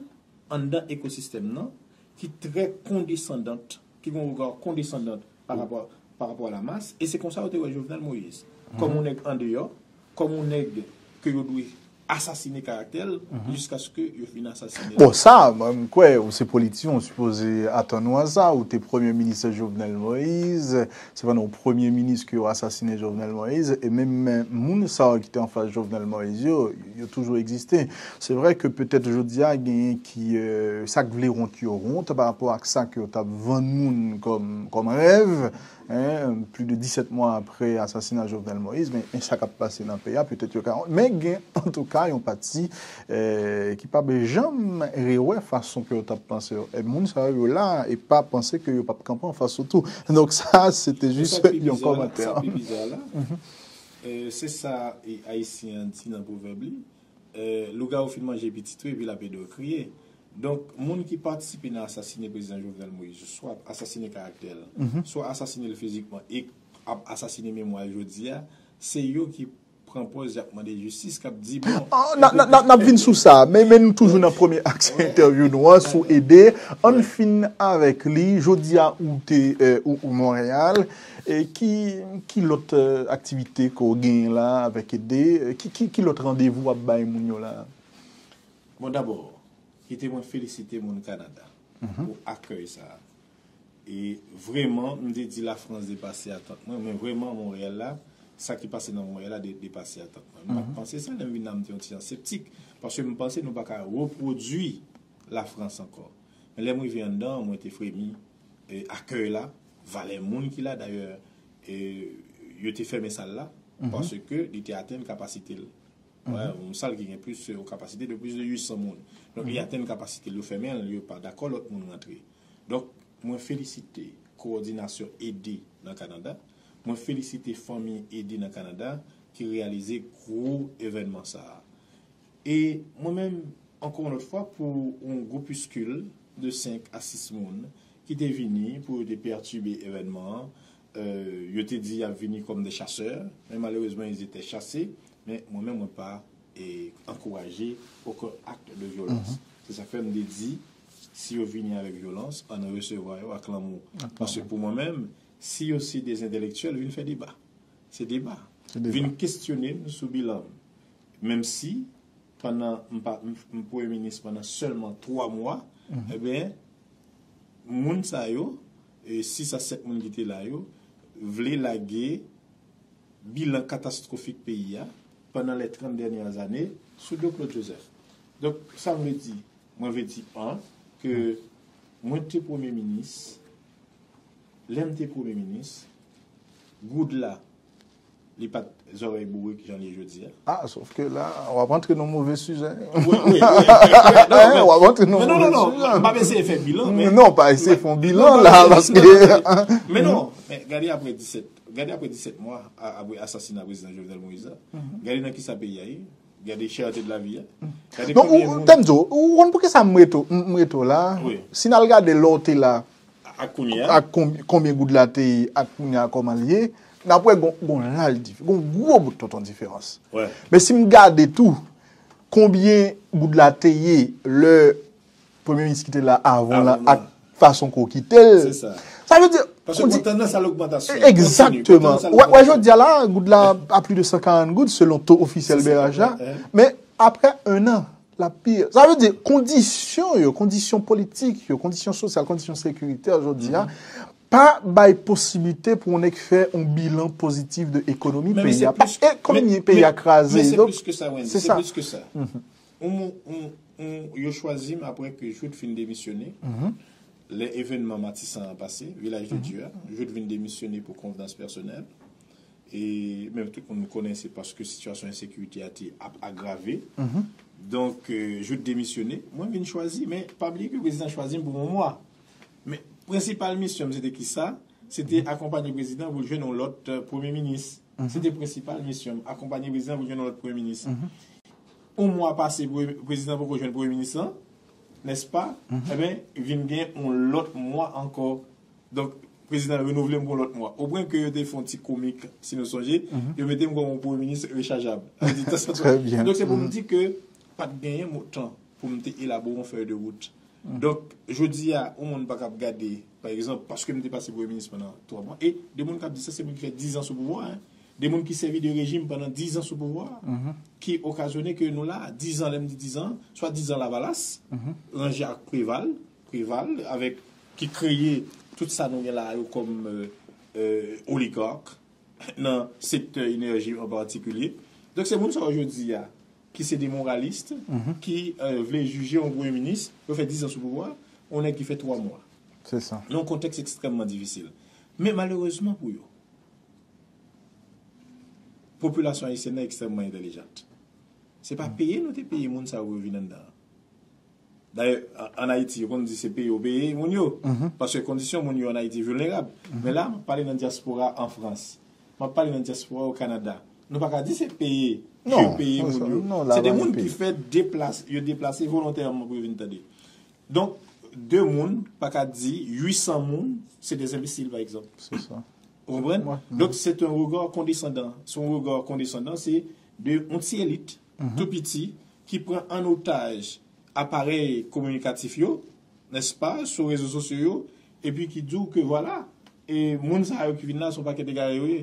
anndan ekosistèm nan ki trè kondesandant, ki gon rega kondesandant pa rapò, pa rapò a la mas, e se konsa yo te wè Jovenel Moïse, kòm yon nèg andeyò, kòm yon nèg ke yo dwe asasine karaktè l, jiskaske yo fin asasine l. Bon, sa, mwen, m kwè, ou se politisyen, ou sipoze atann ou a sa, ou te premye minis Jovenel Moïse, se pandan ou premye minis ke yo asasine Jovenel Moïse, e menm moun sa yo ki te anfas Jovenel Moïse yo, yo toujou egziste. Se vre ke petèt jodi a, genyen ki, euh, sa k vle wont yo wont pa rapò ak sa ke yo t ap vann moun kòm, kòm rèv, en, plis de disèt mwa apre asasina Jovenel Moïse, men, men sa k ap pase nan peyi a, petèt yo ka wont. Men gen, antouka, yon pati, eh, ki p ap janm rewè fason ke yo t ap panse yo. E moun sa yo la, e pa panse ke yo p ap kanpe anfas ou tou. Donk sa, se te jis yon kòmantè. Sa k pi biza la, eh, se sa, eh, Ayisyen an di nan pwovèb li, eh, lougawou fin manje pitit ou epi l ap ede w kriye. Donk, moun ki patisipe nan asasine prezidan Jovenel Moïse, swa ap asasine karaktè l, swa asasine l fizikman, e ap asasine memwa l jodi a, se yo ki pran pòz y ap mande jistis, k ap di, bon, n ap vin sou sa, men, men nou toujou nan premye aks entèvyou nou an, sou Ede. Ann fin avèk li. Jodi a, ou te, eh, ou, ou Monreyal. E ki, ki lòt, eh, aktivite ke w genyen la avèk Ede? Eh, ki, ki, ki lòt randevou w ap bay moun yo la? Bon, dabò, kite mwen felisite moun Kanada pou akèy sa a. E vrèman, m te di Lafrans depase atant mwen, men vrèman, Monreyal la, sa ki pase nan Monreyal la de-, depase atant mwen. M pa t panse sa, lè m vin la, m te yon ti jan septik, paske m panse nou pa ka repwodui Lafrans ankò. Men lè m rive anndan, mwen te fremi, e, akèy la, valè moun ki la, dayè, e, yo te fèmen sal la, paske li te atenn kapasite l. Wè, yon sal ki gen plis, yon kapasite de plis de uit san moun. Donk, li atenn kapasite l, yo fèmen l, yo pa dakò lòt moun rantre. Donk, mwen felisite kowòdinasyon Ede nan Kanada. Mwen felisite fanmi Ede nan Kanada ki reyalize gwo evènman sa a. E mwen menm, ankò yon lòt fwa, pou yon gwopiskil de senk a sis moun ki te vini pou yo te pètibe evènman an, euh, yo te di y ap vini kòm de chasè, men malerezman, ils étaient chassés. Men mwen menm, mwen pa, eh, ankouraje okenn akt de vyolans. Se sa k fè m te di, si yo vini avèk vyolans, ann resevwa yo ak lanmou. Paske pou mwen menm, si yo se de entèlektyèl, vin fè deba. Se deba. Vin kestyone m sou bilan m. Menm si, pandan m pa, m, m premye minis pandan sèlman twa mwa, ebyen, moun sa yo, e sis a sèt moun ki te la yo, vle lage bilan katastwofik peyi a pandan les trente dernières années sou do Claude Joseph. Donk, sa m vle di, mwen vle di, an, ke mwen te premye minis, lè m te premye minis, goud la, li pa t zòrèy bourik jan li ye jodi a. Ah, sòf ke la, w ap antre nan move sijè. Wi, wi, wi. W ap antre nan move sijè. Non, non, non, non. M ap eseye fè bilan, men. Non, pa eseye fè yon bilan la, paske. Men non, men gade apre disèt, gade apre disèt mwa, a-, apre asasina prezidan Jovenel Moïse la. Gade nan kisa peyi a ye. Gade chète de la vi a. Gade konbyen moun. Tann di w, ou konn poukisa m rete w, m rete w la? Si n al gade lè w te la, ak kounye a, ak konbyen goud la te ye, ak kounye a kòman l ye, n ap wè gon, gon laj dif-, gon gwo bout tonton diferans. Men si m gade tou, konbyen goud la te ye lè premye minis ki te la avan la ak fason ke w kite l. Sa vle di, paske ou tandans a logmantasyon. Egzakteman. Wè, jodi a la, goud la a plis de san karant goud selon to ofisyèl B R H la. Men apre en an, l ap pi. Sa vle di, kondisyon yo, kondisyon politik yo, kondisyon sosyal, kondisyon sekiritè jodi a, pa bay posiblite pou yon nèg fè yon bilan pozitif de ekonomi peyi a. Ekonomi peyi a kraze. Men se plis ke sa, Wendy. Se plis ke sa. Yon, yon, yon, yo chwazi m apre ke Jouthe fin demisyone. Lè evènman Matisan an pase, Vilaj de Dye a, Jouthe vin demisyone pou konvenans pèsonèl. E menm tout moun konnen se paske sitiyasyon ensekirite a te ap agrave. Donk, euh, Jouthe demisyone, mwen vin chwazi, men pa bliye ke prezidan chwazi m pou yon mwa. Men prensipal misyon m se te kisa? Se te akonpaye prezidan pou l jwenn yon lòt, euh, premye minis. Se te prensipal misyon m, akonpanye prezidan pou jwenn yon lòt premye minis. Yon mwa pase, pre- prezidan poko jwenn premye minis lan, nèspa? Ebyen, vin gen yon lòt mwa ankò. Donk, prezidan renouvle m pou yon lòt mwa. Opwen ke yo te fè yon ti komik, si nou sonje, yo mete m kòm yon premye minis rechajab. Sa vle di, tan sa Trè byen. Donk, se pou m di ke pa t genyen mo- tan pou m te elabore yon fèy de wout. Donk, jodi a, yon moun pa kab gade, pa egzanp, paske m te pase premye minis pandan twa mwa, e de moun k ap di sa, se moun ki fè diz an sou pouvwa, en. De moun ki sèvi de rejim pandan diz an sou pouvwa, ki okazyone ke nou la, diz an, lè m di diz an, swa diz an Lavalas, ranje ak Preval, Preval, avèk, ki kreye tout sa nou gen la yo kòm, euh, euh, oligak nan sektè enèji an patikilye. Donk, se moun sa yo jodi a, ki se de moralis, ki, euh, vle jije yon premye minis, yo fè diz an sou pouvwa, yon nèg ki fè twa mwa. Se sa. Nan yon kontèks ekstrèmman difisil. Men malerezman pou yo, popilasyon ayisyèn nan ekstrèmman entèlijant. Se pa peye nou te peye moun sa yo pou yo vin anndan an. Dayè, an, ann Ayiti, yo konn di se peye yo peye moun yo. Paske kondisyon moun yo ann Ayiti vilnerab. Men la, m ap pale nan dyaspora an Frans. M ap pale nan dyaspora o Kanada. Nou pa ka di se peye yo peye moun yo. Se de moun ki fè deplase, yo deplase volontèman pou yo vin tande. Donk, de moun, pa ka di uit san moun, se de enbesil, pa egzanp. Se sa. Ou konprann? Donk, se yon rega kondesandan. Se yon rega kondesandan, se de yon ti elit, tou piti, ki pran an otaj aparèy kominikatif yo, nèspa, sou rezo sosyo yo, epi ki di w ke vwala, e moun sa yo ki vin la, se yon pakèt egare yo ye.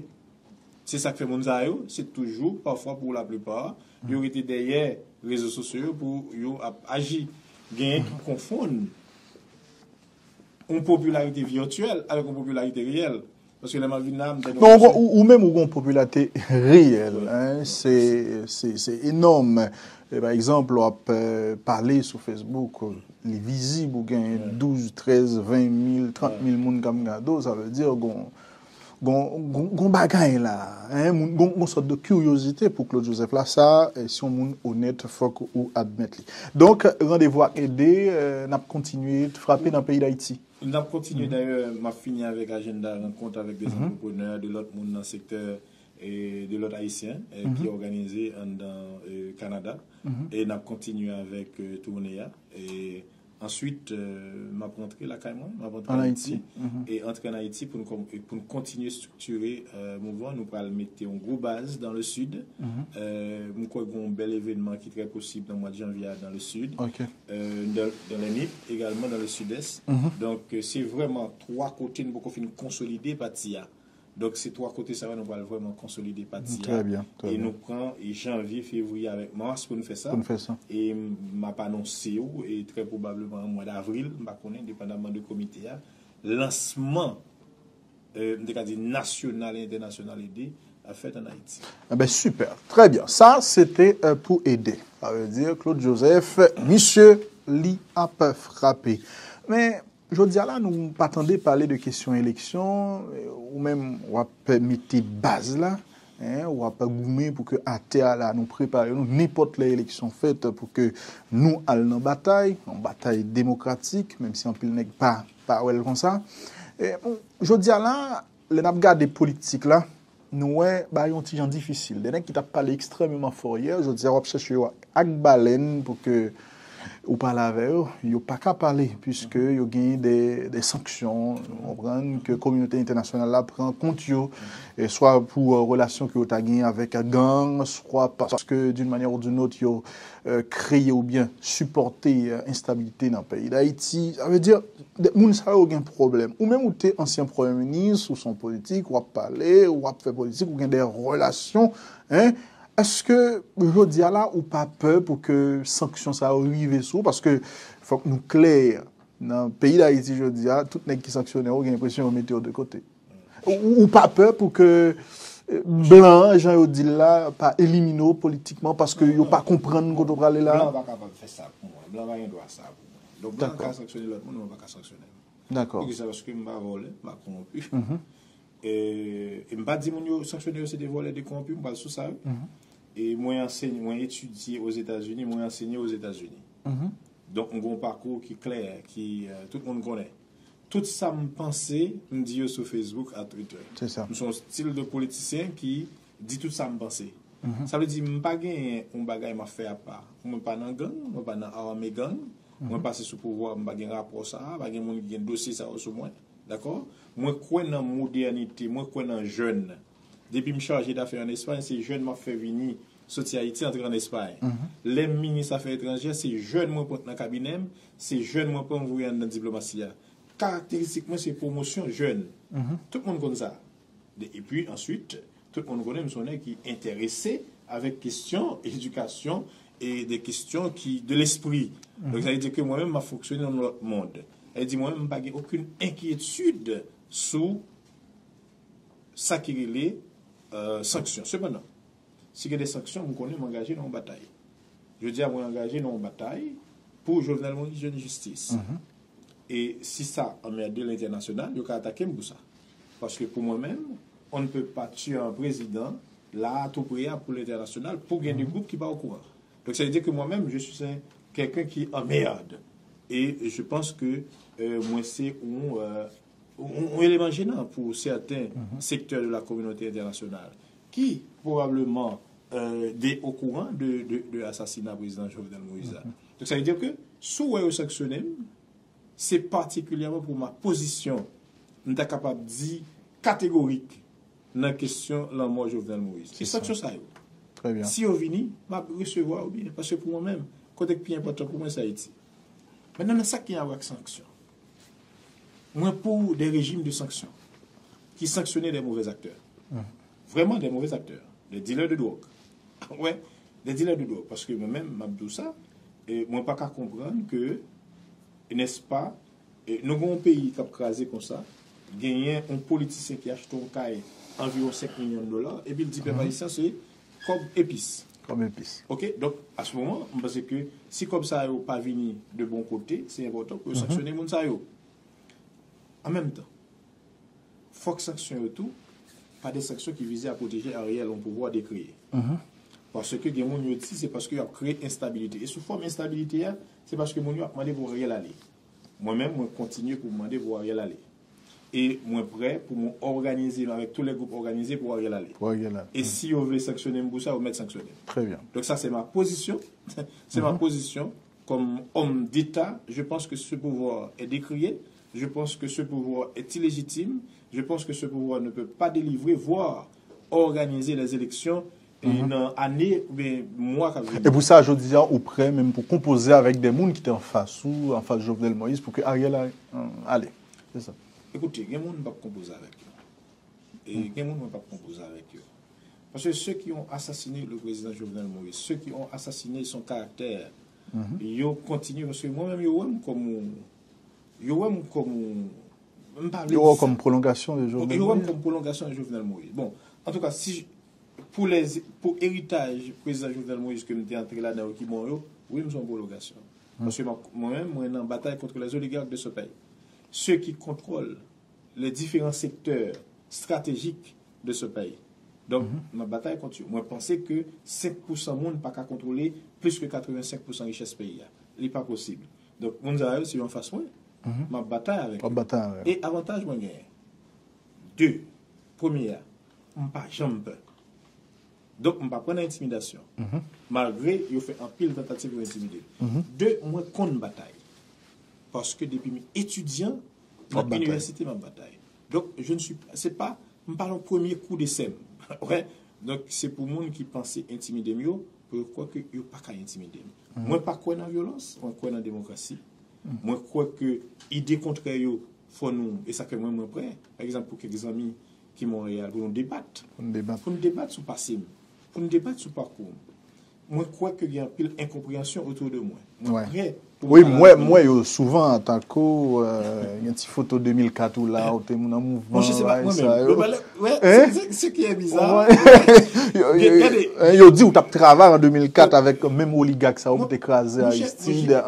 Se sa k fè moun sa yo, se toujou, pafwa pou laplipa, yo rete dèyè rezo sosyo yo pou yo ap aji. Genyen ki konfonn yon popilarite vityèl avèk yon popilarite reyèl. Paske lè m ap vin la, m tande yon mesye. Ou, ou menm ou gen yon popilarite reyèl, en, se, se, se enòm. E pa egzanp, w ap, euh, pale sou Facebook, li vizib, ou gen douz, trèz, ven mil, trant mil moun k ap gade w, sa vle di gon, gon, gon, gon bagay la, en, moun, gon, gon sòt de kiryozite pou Claude Joseph la, sa, eh, si yon moun onèt, fòk ou admèt li. Donk, randevou ak Ede, eh, n ap kontinye frape nan peyi Dayiti. N ap kontinye, dayè, m ap fini avèk ajanda rankont avèk de antreprenè, de lòt moun nan sektè, e de lòt Ayisyen, eh, ki òganize anndan, eh, Kanada. E n ap kontinye avèk, eh, toune a. E answit, eh, m ap rantre lakay mwen, m ap rantre ann Ayiti. E antre ann Ayiti pou n kòm-, e pou n kontinye estriktire, eh, mouvman. Nou pral mete yon gwo baz dans le sud. Eh, m kwè gen yon bèl evènman ki trè posib nan mwa de janvye a dans le sud. Eh, dans, dans les Nippes, également dans le sud-est. Donk, eh, se vrèman twa kote n poko fin konsolide pati a. Donk, se twa kote sa yo nou pral vrèman konsolide pati a. Trè byen, trè byen. E nou pran, e janvye, fevriye avèk mas pou n fè sa. Pou n fè sa. E m ap anonse w, e trè pwobableman an mwa davril, m pa konnen, depandamman de komite a, lansman, eh, m te ka di nasyonal e entènasyonal Ede ap fèt ann Ayiti. Eben, sipè. Trè byen. Sa, se te, eh, pou Ede. Sa vle di, Claude Joseph, misye, li ap frape. Men, Jodi a la, nou pa tande pale de kesyon eleksyon, eh, ou menm w ap mete baz la, en, w ap goumen pou ke atè a la, nou prepare nou, nenpòt lè eleksyon fèt, pou ke nou al nan batay, yon batay demokratik, menm si anpil nèg pa, pa wè l konsa. Eh, bon, jodi a la, lè n ap gade politik la, nou wè bagay yon ti jan difisil. De nèg ki t ap pale ekstrèmeman fò yè, jodi a w ap chèche yo ak balèn pou ke ou pale avè yo, yo pa ka pale, piske yo gen de, de sanksyon, ou konprann, ke kominote entènasyonal la pran kont yo, e swa pou, euh, relasyon ke yo ta gen avèk gang, swa paske, d'une manière ou d'une autre, yo, euh, kreye oubyen sipòte, euh, enstabilite nan peyi Dayiti. Sa vle di, de, moun sa yo gen pwoblèm. Ou menm ou te ansyen premye minis, ou se yon politik, w ap pale, w ap fè politik, ou gen de relasyon, en. Èske jodi a la, ou pa pè pou ke sanksyon sa yo rive sou ou? Paske fòk nou klè, nan peyi Dayiti jodi a, tout nèg ki sanksyone w, ou gen enpresyon yo mete yo de kote. Ou, ou pa pè pou ke, eh, blan an, jan yo di l la, pa elimine w politikman paske yo pa konprann kote w prale la? Blan pa kapab fè sa pou mwen. Blan pa gen dwa sa pou mwen. Donk, blan ka sanksyone lòt moun, men yo pa ka sanksyone m. Dakò. Poukisa? Paske m pa vòlè, m pa kowonpi. E, e m pa di moun yo sanksyone yo se de vòlè, de kowonpi, m pral sou sa, wi. E mwen ansenye, mwen etidye Ozetazini, mwen ansenye Ozetazini. Donk, m gen yon pakou ki klè, ki, eh, tout moun konnen. Tout sa m panse, m di yo sou Facebook ak Twitter. Se sa. M se yon stil de politisyen ki di tout sa m panse. Sa vle di, m pa gen yon bagay m ap fè apa. Mwen pa nan gang, mwen pa nan ame gang. Mwen pase sou pouvwa, m pa gen rapò sa a, pa gen moun ki gen dosye sa yo sou mwen. Dakò? Mwen kwè nan modènite, mwen kwè nan jèn. Depi m chaje dafè ann Espay, se jèn m ap fè vini, soti Ayiti, antre ann Espay. Lè m minis afè etranjè, se jèn mwen pran nan kabinè m, se jèn mwen pran voye anndan diplomasi a. Karakteristik mwen, se pwomosyon jèn. Tout moun konn sa. De- Epi, answit, tout moun konnen m se yon nèg ki enterese avèk kesyon edikasyon e de kesyon ki de lespri. Donk, sa vle di ke mwen menm, m ap fonksyone nan yon lòt mond. Sa vle di, mwen menm, m pa gen okenn enkyetid sou sa ki rele, euh, sanksyon. Sepandan, si gen de sanksyon, m konnen m angaje nan yon batay. Jodi a, mwen angaje nan yon batay pou Jovenel Moïse jwenn jistis. E si sa anmède lentènasyonal, yo ka atake m pou sa. Paske pou mwen menm, on ne peut pas tuer un président la a tou pre a pou lentènasyonal, pou gen de gwoup ki pa okouran. Donk, sa vle di ke mwen menm, je suis un, quelqu'un qui emmerde. Et je pense que, euh, mwen se yon, euh, yon, yon eleman jenan pou sèten sektè de la kominote entènasyonal ki pwobableman, euh, de, okouran de, de, de asasina prezidan Jovenel Moïse la. Donk, sa vle di ke si w wè yo sanksyone m, se patikilyèman pou ma pozisyon, m ta kapab di kategorik nan kesyon lanmò Jovenel Moïse. Se sanksyon sa yo. Si yo vini, m ap resevwa yo byen. Paske pou mwen menm, kote k pi enpòtan pou mwen, se Ayiti. Mentnan, nan sa ki gen a wè ak sanksyon, mwen pou de rejim de sanksyon ki sanksyone de movè aktè. Vrèman, de movè aktè. De dilè de dwòg. Wè, de dilè de dwòg. Paske mwen menm, m ap di w sa, e mwen pa ka konprann ke, nèspa, e nou gen yon peyi k ap kraze konsa, genyen yon politisyen ki achte yon kay anviwon senk milyon dola, epi l di pèp ayisyen se kòb epis. Kòb epis. Ok, donk, a se moman, m panse ke si kòb sa yo pa vini de bon kote, se enpòtan pou yo sanksyone moun sa yo. An menm tan, fòk sanksyon yo tou pa de sanksyon ki vize a pwoteje Ariel yon pouvwa dekreye. Paske gen moun yo di se paske y ap kreye enstabilite. E sou fòm enstabilite a, se paske moun yo ap mande pou Ariel ale. Mwen menm, mwen kontinye pou m mande pou Ariel ale. E mwen prè pou mwen òganize m avèk tous les groupes organisés pou Ariel ale. Pou Ariel ale. E si yo vle sanksyone m pou sa, yo mèt sanksyone m. Très bien. Donk sa, se ma pozisyon. Se ma pozisyon. Comme homme d'État, je pense que ce pouvoir est décrié. Je pense que ce pouvoir est illégitime. Je pense que ce pouvoir ne peut pas délivrer, voire organiser les élections e nan ane oubyen mwa k ap vini. E pou sa, jodi a, ou prè menm pou konpoze avèk de moun ki te anfas ou, anfas Jovenel Moïse, pou ke Ariel a- ale. Se sa. Ekoute, gen moun m p ap konpoze avèk yo. E gen moun mwen p ap konpoze avèk yo. Parce que ceux qui ont assassiné le président Jovenel Moïse, ceux qui ont assassiné son caractère, yo kontinye, paske mwen menm, yo wè m kòm yon, yo wè m kòm yon, m pa vle di sa. Yo wè w kòm pwolongasyon de Jovenel Moïse. Yo wè m kòm pwolongasyon de Jovenel Moïse. Bon, antouka, si, pou lè, pou eritaj prezidan Jovenel Moïse ke m te antre ladan yo ki bon yo, wi, m se yon pwolongasyon. Paske mwen menm, mwen nan batay contre les oligarques de ce pays. Ceux qui contrôlent les différents secteurs stratégiques de ce pays. Donk, m ap batay kont yo. Mwen panse ke senk pousan moun pa ka kontwole plis ke katrevensenk pousan richès peyi a. Li pa posib. Donk, moun sa yo, si yo anfas mwen, m ap batay avèk yo. W ap batay avèk yo. E avantaj mwen genyen, de, premye a, m pa janm pè. Donk, m pa pran nan entimidasyon. Malgre yo fè anpil tantativ pou entimide m. De, mwen konn batay. Paske depi m etidyan, nan inivèsite m ap batay. Donk, je ne suis, se pa, m pa nan premye kou de sèm. Wè? Donk, se pou moun ki panse entimide m yo, pou yo kwè ke yo pa ka entimide m. Mwen pa kwè nan vyolans, mwen kwè nan demokrasi. Mwen kwè ke ide kontrè yo, fò nou, e sa fè mwen, mwen prè, pa egzanp, pou kèk zanmi ki Monreyal, pou nou debat. Pou n debat. Pou n debat sou pase m. Pou n debat sou pakou m. Mwen kwè ke gen anpil enkonpreyansyon otou de mwen. Mwen prè pou m pale avèk moun. Wi, m wè, m wè yo souvan, tankou, euh, gen ti foto de mil kat ou la, ou te nan mouvman, bagay sa yo. Monchè, se pa mwen menm. Wè, se, se, se ki e biza. Yo, yo, yo di ou t ap travay an de mil kat avèk menm oligak sa yo pou te kraze Aristide,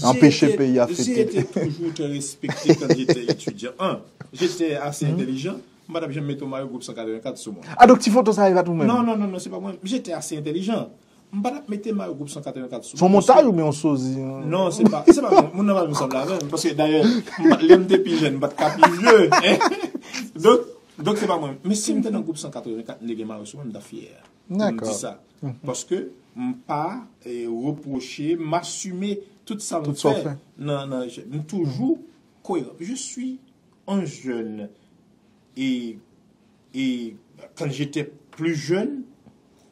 anpeche peyi a fete. J'ai été toujours très respecté quand j'étais étudiant. Un, j'étais assez intelligent. M pa t ap janm mete yon mayo gwoup san katrevenkat sou mwen. Ah, donk ti foto sa a, e pa t ou menm? Non, non, non, non, se pa mwen. J'étais assez intelligent. M pa t ap mete mayo gwoup san katrevenkat sou mwen. Se yon montay oubyen yon sozi? Non, se pa, se pa mwen. Moun nan pa menm sanble avè m. Paske dayè, m pa- lè m te pi jèn, m pa t ka pi vye. Donk, Donk, se pa mwen. Men si m te nan gwoup san katrevenkat, m te gen mare sou mwen, m ta fyè pou m di sa. Paske m pa eh, repwoche, m asime tout sa m fè nan, nan, m toujou koyeran. Je suis un jeune et, et quand j'étais plus jeune,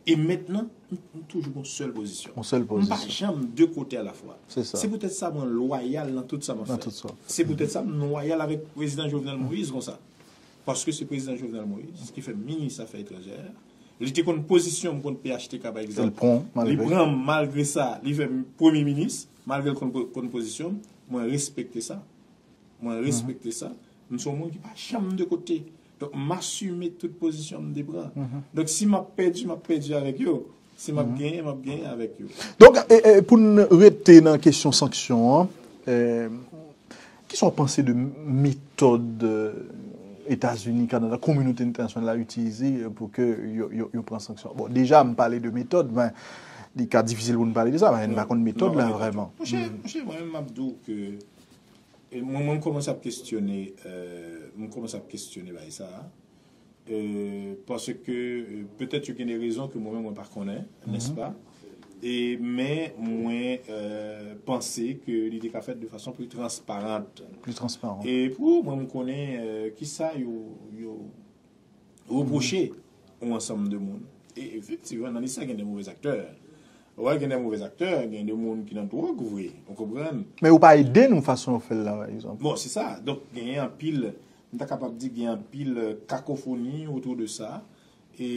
e mentnan, m toujou gon sèl pozisyon. Yon sèl pozisyon. M pa janm de kote alafwa. Se poutèt sa mwen lwayal nan tout sa m ap fè. Se poutèt sa m lwayal avèk prezidan Jovenel Moïse konsa. Paske se prezidan Jovenel Moïse ki fè m minis afè etranjè. Li te konn pozisyon m kont P H T K pa egzanp. Li pran m malgre sa, li fè m premye minis, malgre l konn, konn pozisyon m. Mwen respekte sa. Mwen respekte sa. M se yon moun ki pa janm de kote. Donk, m asime tout pozisyon m te pran. Donk, si m ap pèdi, m ap pèdi avèk yo. Si m ap genyen, m ap genyen avèk yo. Donk, e, e, pou n rete nan kesyon sanksyon an, e, kisa w panse de metòd, e, Etazini, Kanada, kominote entènasyonal la itilize, e, pou ke yo, yo, yo pran sanksyon? Bon, deja, m pale de metòd, men li ka difisil pou n pale de sa, men n pa konn metòd la vrèman. Monchè, monchè, mwen menm, m ap di w ke E mwen, mwen, m kòmanse ap kestyone, euh, m kòmanse ap kestyone bagay sa a. Euh, paske, euh, petèt yo gen de rezon ke mwen menm mwen pa konnen, nèspa? E, men mwen, euh, panse ke li te ka fèt de fason pli transparant. Pli transparan. E pou mwen, m konnen, euh, kisa yo, yo repwoche yon ansanm de moun. E efektivman, nan lis la, gen de movèz aktè. Ou wè, gen de movèz aktè, gen de moun ki nan dwòg vre, ou konprann? Men ou pa ede nou fason yo fè l la, pa egzanp. Bon, se sa. Donk, gen anpil, m ta kapab di, gen anpil, euh, kakofoni otou de sa. E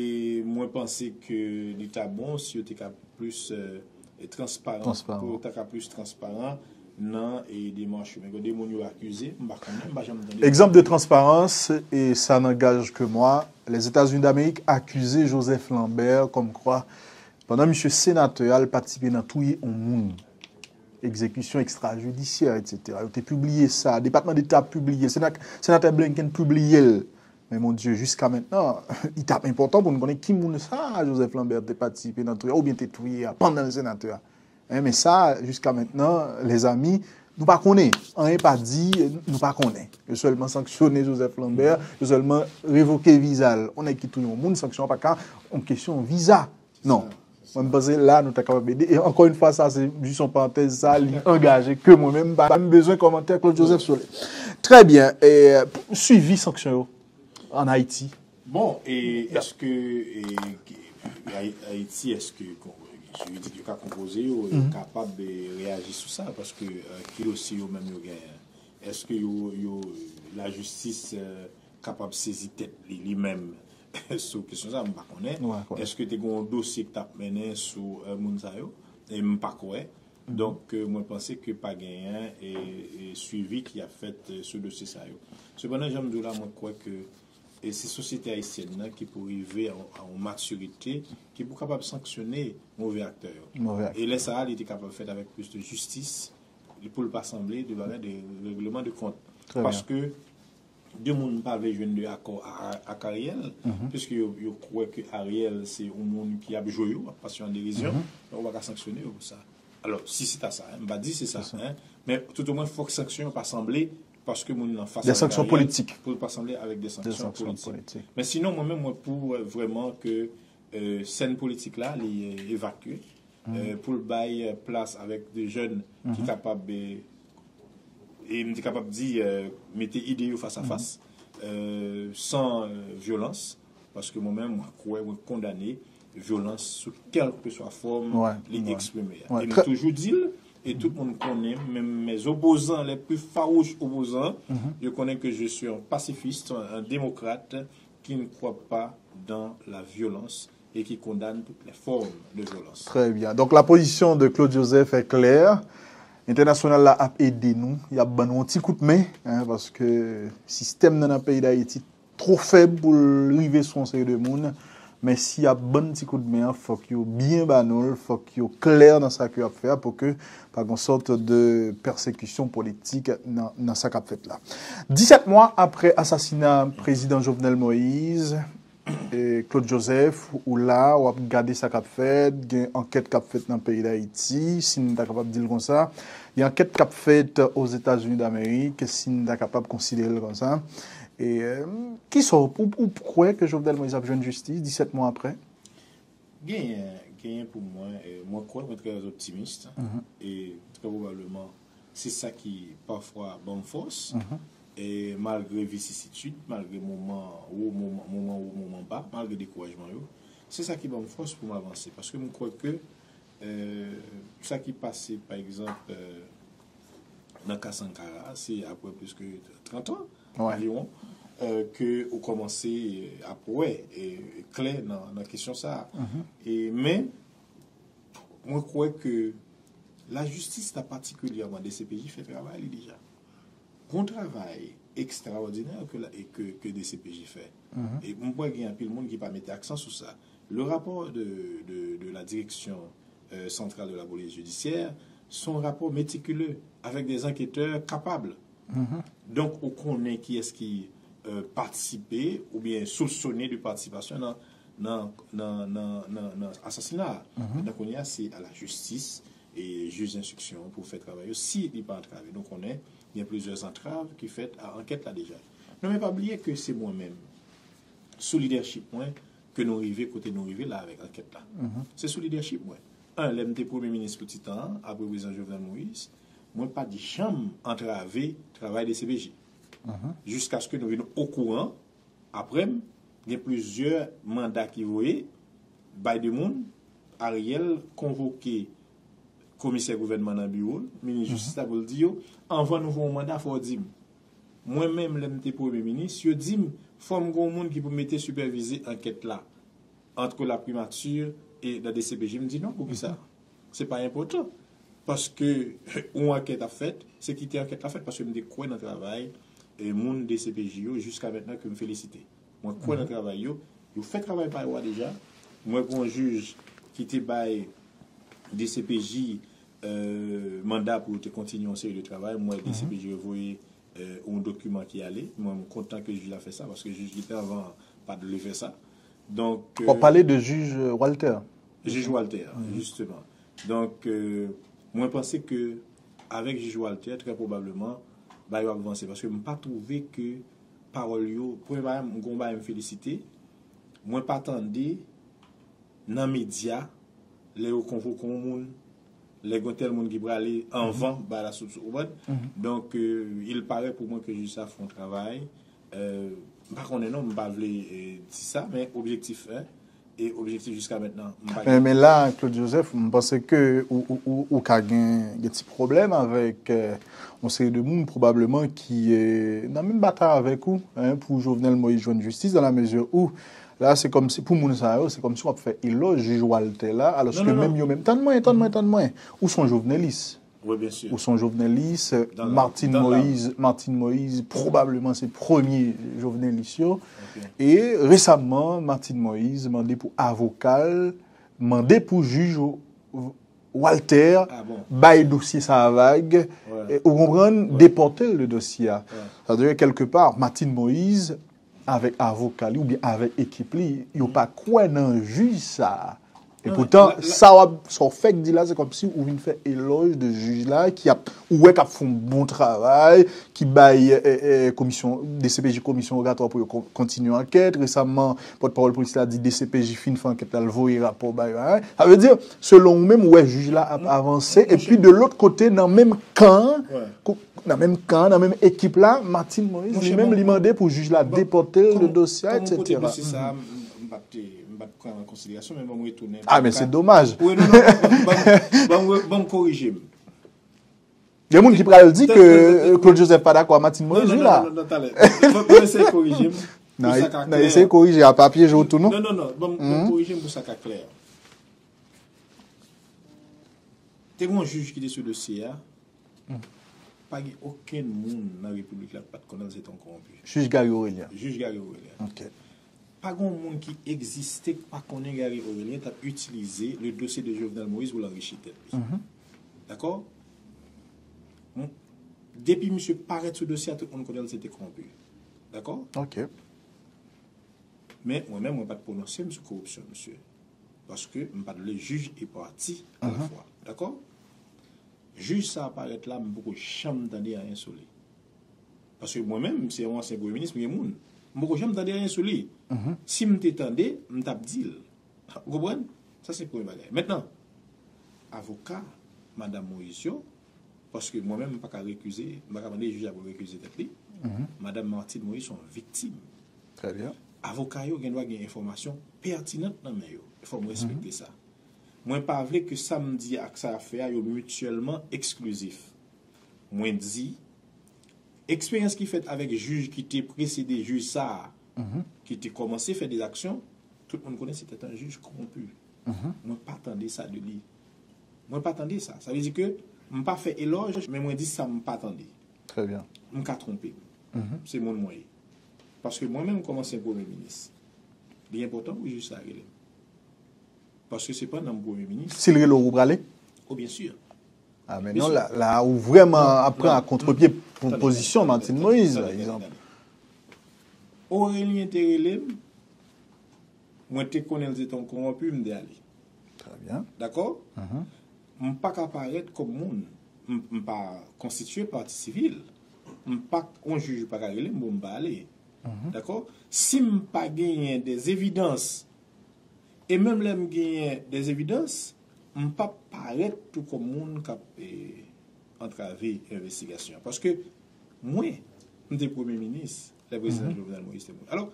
mwen panse ke li ta bon si yo te ka plis, euh, e transparan, pou yo ta ka plis transparan nan, e demach yo. Men gen de moun yo akize, m pa konnen, m pa janm tande. Egzanp de transparans, e ça n'engage que moi, les États-Unis d'Amérique accusaient Joseph Lambert comme quoi, pandan misye senatè a, l patisipe nan touye yon moun, egzekisyon ekstrajidisyè, etsetera. Yo te pibliye sa, Depatman Deta pibliye, sena-, senatè Blinken pibliye l. Men mon Dieu, jiska mentnan, li t ap enpòtan pou n konnen ki moun sa a Joseph Lambert te patisipe nan touye a oubyen te touye a pandan l senatè a. Hein, men sa, jiska mentnan, lèzami, nou pa konnen. Anyen pa di, nou pa konnen. Yo sèlman sanksyone Joseph Lambert, yo sèlman revoke viza l. Yon nèg ki touye yon moun, sanksyon an pa ka yon kesyon viza. Non. Mwen, m panse la, nou ta kapab ede. E ankò yon fwa, sa, se jis yon parantèz, sa, li angaje ke mwen menm, m pa menm bezwen kòmantè Claude Joseph sou li. Trè byen. E, swivi sanksyon yo ann Ayiti. Bon, e èske, e, Ay-, Ayiti, èske kon-, jiridik yo ka konpoze yo, yo kapab, e, reyaji sou sa? Paske, e, ki dosye yo menm yo genyen? Èske yo, yo, lajistis, e, kapab sezi tèt li, li menm, sou kesyon sa, m pa konnen. Èske te gen yon dosye ki t ap mennen sou, e, moun sa yo? E m pa kwè. Donk, e, mwen panse ke pa genyen, e, e, swivi ki ap fèt, e, sou dosye sa yo. Sepandan, jan m di w la, mwen kwè ke, e, se sosyete ayisyèn nan ki pou rive a, a yon matirite, ki pou kapab sanksyone move aktè yo. E lè sa a, li te kapab fèt avèk plis de jistis, pou l pa sanble de bagay de règleman de kont. Paske de moun pa vle jwenn de akò a, a, ak Ariel, piske yo, yo kwè ke Ariel se yon moun ki ap jwe yo, ap pase yo an derizyon, donk ou pa ka sanksyone yo pou sa. Alò, si se ta sa, hein, m pa di se sa, hein, men toutomwen, fòk sanksyon yo pa sanble paske moun nan fas avèk Ariel, pou l pa sanble avèk de sanksyon politik. Men sinon, mwen menm, mwen pou, e, vrèman ke, e, sèn politik la, li, e, evakye, e, pou l bay, e, plas avèk de jèn ki kapab, e, e m te kapab di, e, mete ide yo fas a fas, e, san, e, vyolans, paske mwen menm, mwen kwè, mwen kondane vyolans sou kèlkeswa fòm li eksprime a. E m toujou di l, e tout moun konnen m, menm mes opposants, les plus farouches opposants, yo konnen que je suis un pacifiste, un, un démocrate qui ne croit pas dans la violence et qui condamne toutes les formes de violence. Très bien. Donc, la position de Claude Joseph est claire. Entènasyonal la ap ede nou, y ap ban nou yon ti kout men, hein, paske sistèm nan, nan peyi Dayiti two fèb pou l rive sou yon seri de moun. Men si y ap ban n ti kout men an, fòk yo byen ba nou l, fòk yo klè nan sa ke y ap fè a pou ke pa gen sòt de pèsekisyon politik nan, nan sa k ap fèt la. Disèt mwa apre asasina prezidan Jovenel Moïse, e, Claude Joseph, ou la, w ap gade sa k ap fèt, gen ankèt k ap fèt nan peyi Dayiti, si n ta kapab di l konsa. Gen ankèt k ap fèt Ozetazini Damerik, si n ta kapab konsidere l konsa. E, euh, kisa w, ou, ou kwè ke Jovenel Moïse ap jwenn jistis disèt mwa apre? Genyen, genyen pou mwen, e, mwen kwè, mwen trè optimis, e trè pwobableman, se sa ki pafwa ban m fòs, e malgre visisitid, malgre moman wo, moman, moman wo, moman ba, malgre dekourajman yo, se sa ki ban m fòs pou m avanse. Paske m kwè ke, e, sa ki pase, pa egzanp, e, nan ka Sankara, se apre plis ke trant an, anviwon, e, ke ou kòmanse ap wè, e, klè nan, nan kesyon sa a. E, men, mwen kwè ke lajistis la, patikilyèman D C P J, fè travay li deja. Gon travay ekstraòdinè ke, la, e ke, ke D C P J fè. E mwen kwè gen anpil moun ki pa mete aksan sou sa. Le rapport de, de, de la direction, euh, centrale de la police judiciaire, se yon rapò metikile, avèk de anketè kapab. Donk, ou konnen kiyès ki, euh, patisipe oubyen soupsone de patisipasyon nan, nan, nan, nan, nan, nan asasina a. Donk, kounye a, se a la jistis e jij enstriksyon pou fè travay yo, si li pa antrave. Nou konnen, gen plizyè antrav ki fèt a ankèt la deja. Non, men pa bliye ke se mwen menm, sou lidèchip mwen, ke nou rive kote nou rive la avèk ankèt la. Se sou lidèchip mwen. An, lè m te premye minis pou ti tan an, apre prezidan Jovenel Moïse, mwen pa t janm antrave travay D C P J. Jiskaske nou vin okouran, apre m, gen plizyè manda ki voye bay de moun, Ariel konvoke komisè gouvènman nan biwo l, minis jistis la, pou l di yo, anvan nou voye yon manda, fò w di m. Mwen menm, lè m te premye minis, yo di m, fò m gen yon moun ki pou mete sipèvize ankèt la, antre la primati e la D C P J. M di non, poukisa? Se pa enpòtan. Paske yon ankèt ap fèt, se kite ankèt la fèt, paske m te kwè nan travay, e, moun D C P J yo jiska mentnan ke m felisite. Mwen kwè nan travay yo. Yo fè travay pa yo a deja. Mwen gen yon jij ki te bay D C P J, e, manda pou yo te kontinye yon seri de travay. Mwen, D C P J yo voye, e, yon dokiman ki ale. Mwen, m kontan ke jij la fè sa, paske jij ki te anvan an pa t vle fè sa. Donk, w ap pale de jij, e, Walter. Jij Walter, jisteman. Donk, e, mwen panse ke avèk jij Walter, trè pwobableman, bagay yo ap vanse. Paske m pa twouve ke pawòl yo, premye bagay, m gon bagay m felisite. Mwen pa tande nan medya, lè yo konvoke yon moun, lè gen tèl moun ki prale anvan, bagay la sou, sou, ou konprann? Donk, e, il paraît pou mwen ke jij sa fè yon travay. E, m pa konnen non, m pa vle, e, di sa, men objektif en, e objektif jiska mentnan, m pa gen. Men, men la, Claude Joseph, m panse ke ou, ou, ou, ou ka gen, gen ti pwoblèm avèk, e, yon seri de moun, pwobableman, ki, e, nan menm batay avèk ou, en, pou Jovenel Moïse jwenn jistis, dans la mesure où, la, se kòmsi, pou moun sa yo, se kòmsi w ap fè elòj jij Walter la, alòske menm yo menm, tann mwen, tann mwen, tann mwen, ou se yon jovenelis. Ou se yon jovenelis, Martine Moïse, Martine Moïse, pwobableman se premye jovenelis yo. E resaman, Martine Moïse mande pou avoka l, mande pou jij Walter bay dosye sa a vag, e, ou konprann, depòte l de dosye a. Sa vle di, kèlke pa, Martine Moïse, avèk avoka li oubyen avèk ekip li, yo pa kwè nan jij sa a. E poutan, sa w ap, sa w fèk di la, se kòmsi ou vin fè elòj de jij la, ki ap, ou wè k ap fè yon bon travay, ki bay, e, e, komisyon, D C P J komisyon rogatwa pou yo kon-, kontinye ankèt. Resaman, pòtpawòl polis la di D C P J fin fè ankèt la, l voye rapò bay, sa vle di, selon ou menm, ou wè jij la ap avanse, epi de lòt kote, nan menm kan an, nan menm kan, nan menm ekip la, Martine Moïse, li menm, li mande pou jij la depòte l de dosye a, etsetera. Kòm ou kote dosye sa a, m, m pa t, m pa t pran an konsiderasyon, men ban m retounen. Ah, men se domaj. Wi, non, non, ban m, ban m korije m. Gen moun ki pral di ke, euh, Claude Joseph pa dakò a Martine Moïse, wi, la. Non, non, non, talè. Ban m eseye korije m pou sa ka klè. Nan eseye korije a pa pyeje w tou, non? Non, non, non, ban m korije m pou sa ka klè. Te gen yon jij ki te sou dosye a. Pa gen okenn moun nan repiblik la ki pa t konnen l se te yon kowonpi. Jij Gary Aurelien. Jij Gary Aurelien. Ok. Pa gen yon moun ki egziste ki pa konnen Gary Aurelien t ap itilize le dossier de Jovenel Moïse pou l anrichi tèt li. Dakò? Depi misye parèt sou dosye a, tout moun konnen l se te kowonpi. Dakò? Ok. Men, mwen menm, mwen pa t pwononse m sou koripsyon misye. Paske m pa t vle jij e pati alafwa. Dakò? Jij sa a parèt la, m poko janm tande anyen sou li. Paske mwen menm, se yon ansyen premye minis, m gen moun. M poko janm tande anyen sou li. Si m te tande, m t ap di l. Ou konprann? Sa se premye bagay. Mentnan, avoka madanm Moïse yo, paske mwen menm, m pa ka rekize, m pa ka mande jij la pou l rekize tèt li. Madanm Martine Moïse se yon viktim. Trè byen. Avoka yo gen dwa gen enfòmasyon pètinan nan men yo. Fò m respekte sa. Mwen pa vle ke sa m di ak sa y ap fè a, yo mityèlman eksklizif. Mwen di, eksperyans ki fèt avèk jij ki te presede jij sa a, ki te kòmanse fè de aksyon, tout moun konnen se te yon jij kowonpi. Mwen pa tande sa de li. Mwen pa tande sa. Sa vle di ke m pa fè elòj, men mwen di sa m pa tande. Trè byen. M ka twonpe m. Se moun mwen ye. Paske mwen menm, kòm ansyen premye minis, li enpòtan pou jij sa rele m. Paske se pandan m premye minis. Si l rele w, ou prale? O, byen si. Ah, men non, la, la, ou vrèman ap pran a kontrepye pou pozisyon Martine Moïse, pa egzanp. Aurélien te rele m, mwen te konnen l se te yon kowonpi, m te ale. Trè byen. Dakò? M pa ka parèt kòm moun. M, m pa konstitye pati sivil. M pa, yon jij pa ka rele m pou m pa ale. Dakò? Si m pa genyen de evidans, e menm lè m genyen de evidans, m p ap parèt tou kòm moun k ap, e, antrave envestigasyon an. Paske mwen, m te premye minis lè prezidan Jovenel Moïse te mouri. Alò,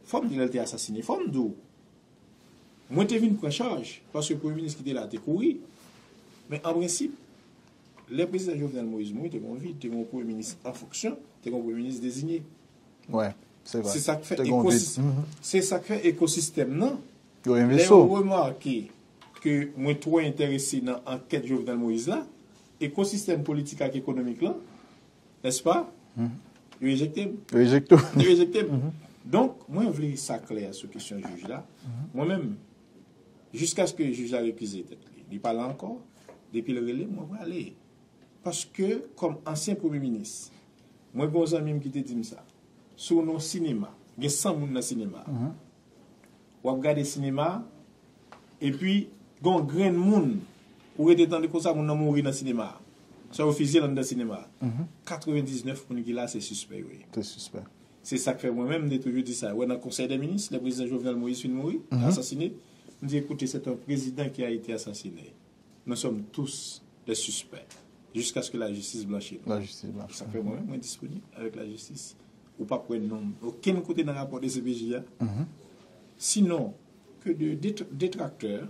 fò m di lè l te asasine, fò m di w, mwen te vin pran chaj, paske premye minis ki te la te kouri. Men an prensip, lè prezidan Jovenel Moïse mouri, te gen yon vid, te gen yon premye minis an fonksyon, te gen yon premye minis deziye. Wè, se vre. Se sa k fè ekosis-, se sa k fè ekosistèm nan, lè yo remake ke mwen twò enterese nan ankèt Jovenel Moïse la, ekosistèm politik ak ekonomik lan, nèspa? Yo ejekte m. Yo ejekte w. Yo ejekte m. Donk, mwen vle sa klè sou kesyon jij la. Mwen menm, jiskaske jij la rekize tèt li, li pa la ankò, depi l rele m, mwen prale. Paske, kòm ansyen premye minis, mwen gen yon zanmi m ki te di m sa. Si w nan yon sinema, gen san moun nan sinema a. W ap gade sinema a, epi gen yon grenn moun, ou rete tande konsa, moun nan mouri nan sinema a. Swa yo fizye l anndan sinema a. Katrevendiznèf moun ki la, se sispè yo ye. Se sispè. Se sa k fè mwen menm, m te toujou di sa. Wè, nan Konsèy dè Minis, lè prezidan Jovenel Moïse fin mouri, asasine, m di, écoutez, c'est un président qui a été assassiné. Nous sommes tous des suspects. Jusqu'à ce que la justice blanchit nous. Lajistis blanchi. Sa fè mwen menm, mwen disponib avèk lajistis. Ou p ap wè non m okenn kote nan rapò D C P J a. Sinon, ke de det-, detraktè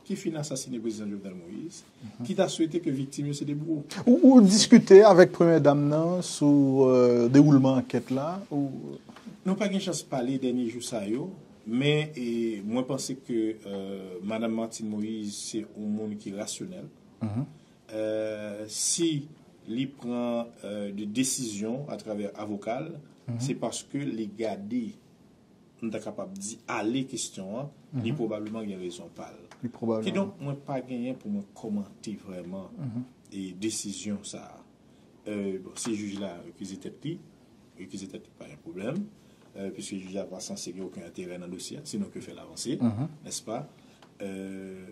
ki fin asasine prezidan Jovenel Moïse, ki ta swete ke viktim yo se de bouwo. Ou, ou diskite avèk premyè dam nan sou, euh, dewoulman ankèt la? Ou... Nou pa gen chans pale dènye jou sa yo, men, e, mwen panse ke, euh, madanm Martine Moïse se yon moun ki rasyonèl. Euh, si li pran, euh, de desizyon atravè avoka l, se paske li gade, m ta kapab di, ale kesyon an, li pwobableman gen rezon pa l. Kidonk, mwen pa genyen pou mwen kòmante vrèman, e, desizyon sa a. Euh, bon, si jij la rekize tèt li, rekize tèt li pa gen pwoblèm, euh, piske jij la pa sanse gen okenn enterè nan dosye a, sinon ke fè l avanse, nèspa? Euh,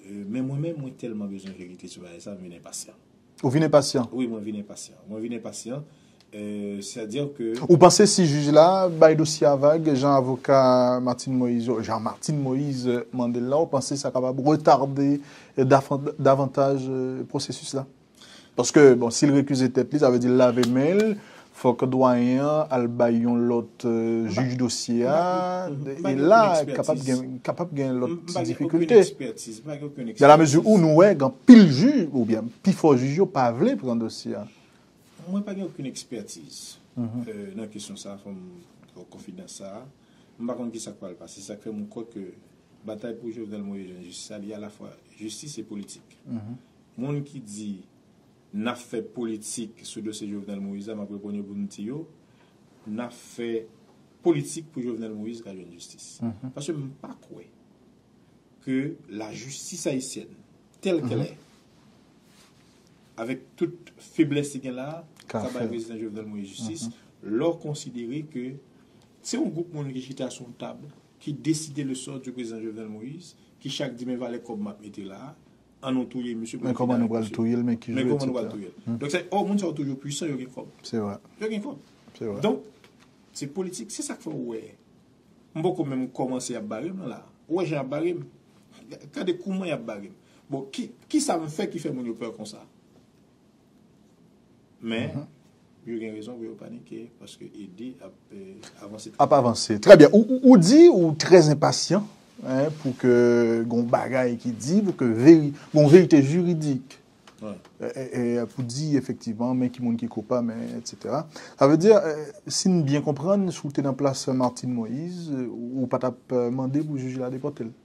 euh, men mwen menm, mwen tèlman bezwen verite sou bagay sa, m vin enpasyan. Ou vin enpasyan? Wi, mwen vin enpasyan. Mwen vin enpasyan, euh, sètadi ke... Ou panse si jij la bay dosye a vag, jan avoka Martine Moïse, jan Martine Moïse, euh, mande l la, ou panse sa kapab retade, euh, dafan-, davantaj, euh, pwosesis la? Paske, bon, si l rekize tèt li, sa vle di l lave men l, fòk dwayen an al bay yon lòt, euh, jij dosye a, e la, kapab gen, kapab gen lòt ti difikilte. Dans la mesure où nou wè gen anpil jij, oubyen pifò jij yo pa vle pran dosye a. Mwen pa gen okenn ekspètiz, euh, nan kesyon sa, fò m fè w konfidans sa. M pa konn kisa k pral pase. Sa k fè mwen kwè ke batay pou Jovenel Moïse jwenn jistis la, li alafwa jistis e politik. Moun ki di n ap fè politik sou dosye Jovenel Moïse la, m ap reponn yo pou m di yo, n ap fè politik pou Jovenel Moïse ka jwenn jistis. Paske m pa kwè ke lajistis ayisyèn, tèl kèl è, avèk tout feblès li gen la a, ka bay prezidan Jovenel Moïse jistis, lè w konsidere ke se yon gwoup moun ki chita sou yon tab, ki deside le sort du président Jovenel Moïse, ki chak di, "Men valè kòb m ap mete la a, an nou touye misye pou li fini avèk misye." Men kòman nou pral touye l, men ki jan nou pral touye l? Donk, se, o, moun sa yo toujou pwisan, yo gen kòb. Se vre. Yo gen kòb. Se vre. Donk, se politik, se sa k fè w wè. M poko menm kòmanse y ap bare m nan la. Ou wè jan y ap bare m? Gade kouman y ap bare m. Bon, ki, ki sa m fè ki fè moun yo pè konsa? Men, yo gen rezon pou yo panike, paske Ede ap eh, avanse. Ap avanse. Trè byen. Ou, ou, ou di ou trè enpasyan, hein, pou ke gon bagay ki di, pou ke veri, gon verite jiridik. Wè. E, e, e, pou di efektivman, men ki moun ki koupab, men, et cetera. Sa vle di, eh, si n byen konprann, si w te nan plas Martine Moïse, ou, ou pa t ap eh, mande pou jij la depòte l.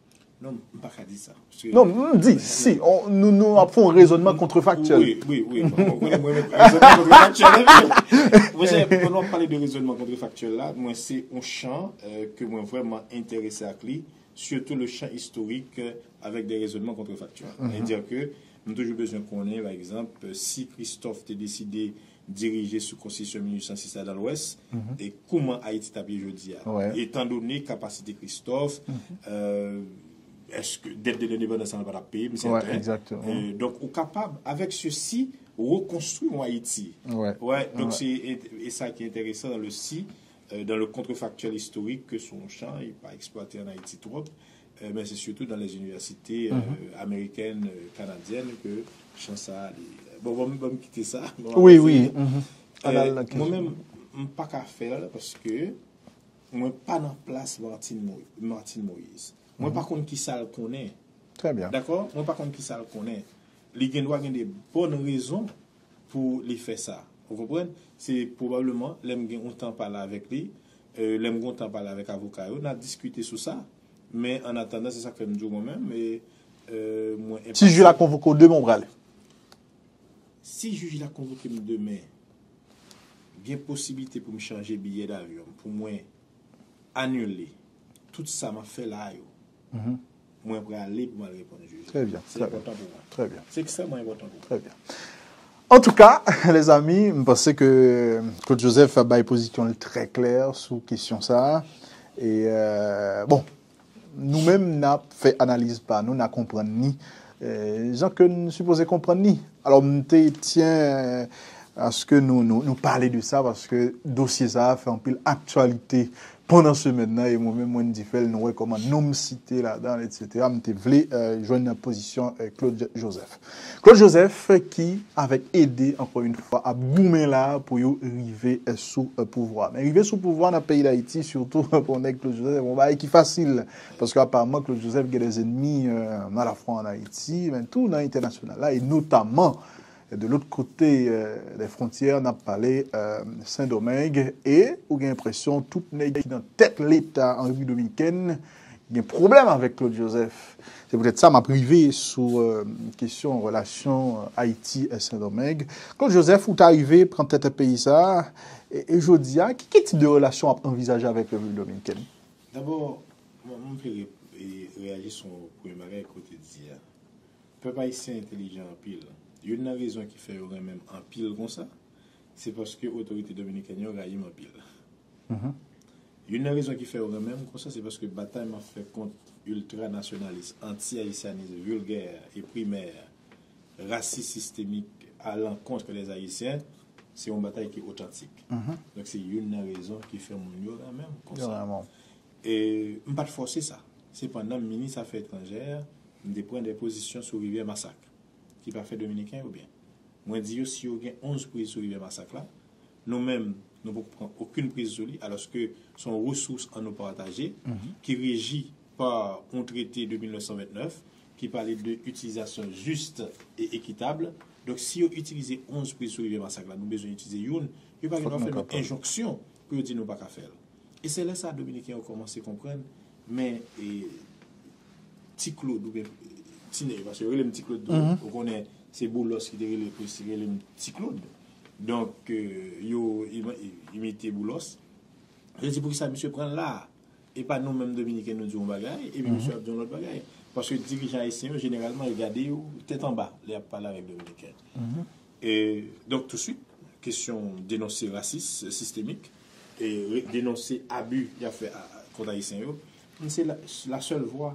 Non, m pa ka di sa. Paske Non, m di, si, on, nou, nou ap fè yon rezònman kontrefaktyèl. Wi, wi, wi. Bon, ou konnen mwen menm rezònman kontrefaktyèl. Monchè, pandan w ap pale de rezònman kontrefaktyèl la, mwen se yon chan eh, ke mwen vrèman enterese ak li, surtout le champ historique eh, avec des raisonnements contrefactuels. C'est-à-dire que m toujou bezwen konnen, pa egzanp, eh, si Christophe te deside dirije sou konstitisyon mil uit san sis la nan Lwès, e kouman Ayiti t ap ye jodi a. Wè. Etandone kapasite Christophe, eh, èske dèt de lendepandans la pa t ap peye, m Wè, sèten. Egzakteman. Eh, donk, ou kapab, avèk sesi, rekonstwi yon Ayiti. Wè. Wè, donk se e, e sa ki enteresan dan le si, eh, dan le kontrefaktyèl istorik ke se yon chan, li pa eksplwate ann Ayiti twòp, eh, men se sitou dan lèzinivèsite eh, amerikèn, eh, kanadyèn ke chan sa a li. Bon, bon, bon, m kite sa. Bon, Wi, se- wi. Mhm. Eh, Al al nan mwen kesyon. menm, m pa ka fè l paske mwen pa nan plas Martine Mo- Martine Moïse. Mwen pa konn ki sa l konnen. Trè byen. Dakò? Mwen pa konn ki sa l konnen. Li gen dwa gen de bòn rezon pou li fè sa. Ou konprann? Se pwobableman lè m gen yon tan pale avèk li, eh, lè m gen yon tan pale avèk avoka yo, n a diskite sou sa. Men an atandan, se sa k fè m di w mwen menm, e, eh, mwen Si jij la konvoke w demen, w prale. Si jij la konvoke m demen, gen posiblite pou m chanje biyè davyon, pou mwen anile tout sa m ap fè la a yo. Mwen prale pou m al reponn jij la. Trè byen, Se trè byen. Enpòtan pou mwen. Trè byen. Se ekstrèmman enpòtan pou mwen. Trè byen. Antouka, lèzami, m panse ke Claude Joseph bay pozisyon l trè klè sou kesyon sa a. E, euh, bon, nou menm, n ap fè analiz pa nou, n a konprann ni eh, jan ke n sipoze konprann ni. Alò, m te tyen eh, aske nou, nou, nou pale de sa, paske dosye sa a fè anpil aktyalite pandan semèn nan, e mwen menm, mwen di fè l, nou wè kòman non m site ladan l, et cetera. M te vle eh, jwenn pozisyon eh, Claude Joseph. Claude Joseph ki, avèk Ede, ankò yon fwa, ap goumen la pou yo rive eh, sou eh, pouvwa. Men rive sou pouvwa nan peyi Dayiti, sitou pou yon nèg Claude Joseph, se yon bagay ki fasil. Paske apareman, Claude Joseph gen des ennemis eh, alafwa ann Ayiti, men tou nan entènasyonal la, e notaman de lòt kote eh, des frontières, n ap pale eh, Sendomeng, e ou gen enpresyon tout nèg ki nan tèt Leta an Repiblik Dominikèn gen pwoblèm avèk Claude Joseph. Se poutèt sa m ap rive sou eh, kesyon relasyon eh, Ayiti e Sendomeng. Claude Joseph, ou ta rive pran tèt peyi sa a, e, e jodi a, ki, ki tip de relasyon w ap anvizaje avèk Repiblik Dominikèn? Dabò, mwen mwen vle re- e reyaji sou yon premye bagay ke w te di a. Pèp ayisyen entèlijan anpil. Youn nan rezon ki fè yo renmen m anpil konsa, se paske otorite dominikèn yo rayi m anpil. Youn nan rezon ki fè yo renmen m konsa, se paske batay m ap fè kont iltranasyonalis, anti-ayisyanis vilgè e primè, rasis sistemik a lankont dè Ayisyen, se yon batay ki otantik. Donk, se youn nan rezon ki fè moun yo renmen m konsa. Vrèman. E m pa t fòse sa. Sepandan, minis afè etranjè, m te pran de pozisyon sou rivyè Masak, ki pa fè Dominiken yo byen. Mwen di yo, si yo gen onz priz sou rivyè Masak la, nou menm, nou poko pran okenn priz sou li, alòske se yon resous an nou pataje, ki reji pa yon trete de mil nèf san vennèf, ki pale de itilizasyon jis e ekitab. Donk, si yo itilize onz priz sou rivyè Masak la, nou bezwen itilize youn, yo pa gen dwa fè nou enjonksyon pou yo di nou pa ka fè l. E se lè sa a Dominiken yo kòmanse konprann, men e, Ti Claude oubyen Ti Nèg, paske yo rele m Ti Claude tou. Ou konnen se Boulos ki te rele, ki te rele m Ti Claude. Donk, e, yo im- imite Boulos. Yo di, poukisa misye pran l la a? E pa nou menm Dominiken nou di yon bagay, epi misye ap di yon lòt bagay. Paske dirijan ayisyen yo, jeneralman, yo gade yo tèt anba lè y ap pale avèk Dominiken. E, donk, touswit, kesyon denonse rasis sistemik, e re- denonse abi y ap fè a- kont Ayisyen yo, se la, la sèl vwa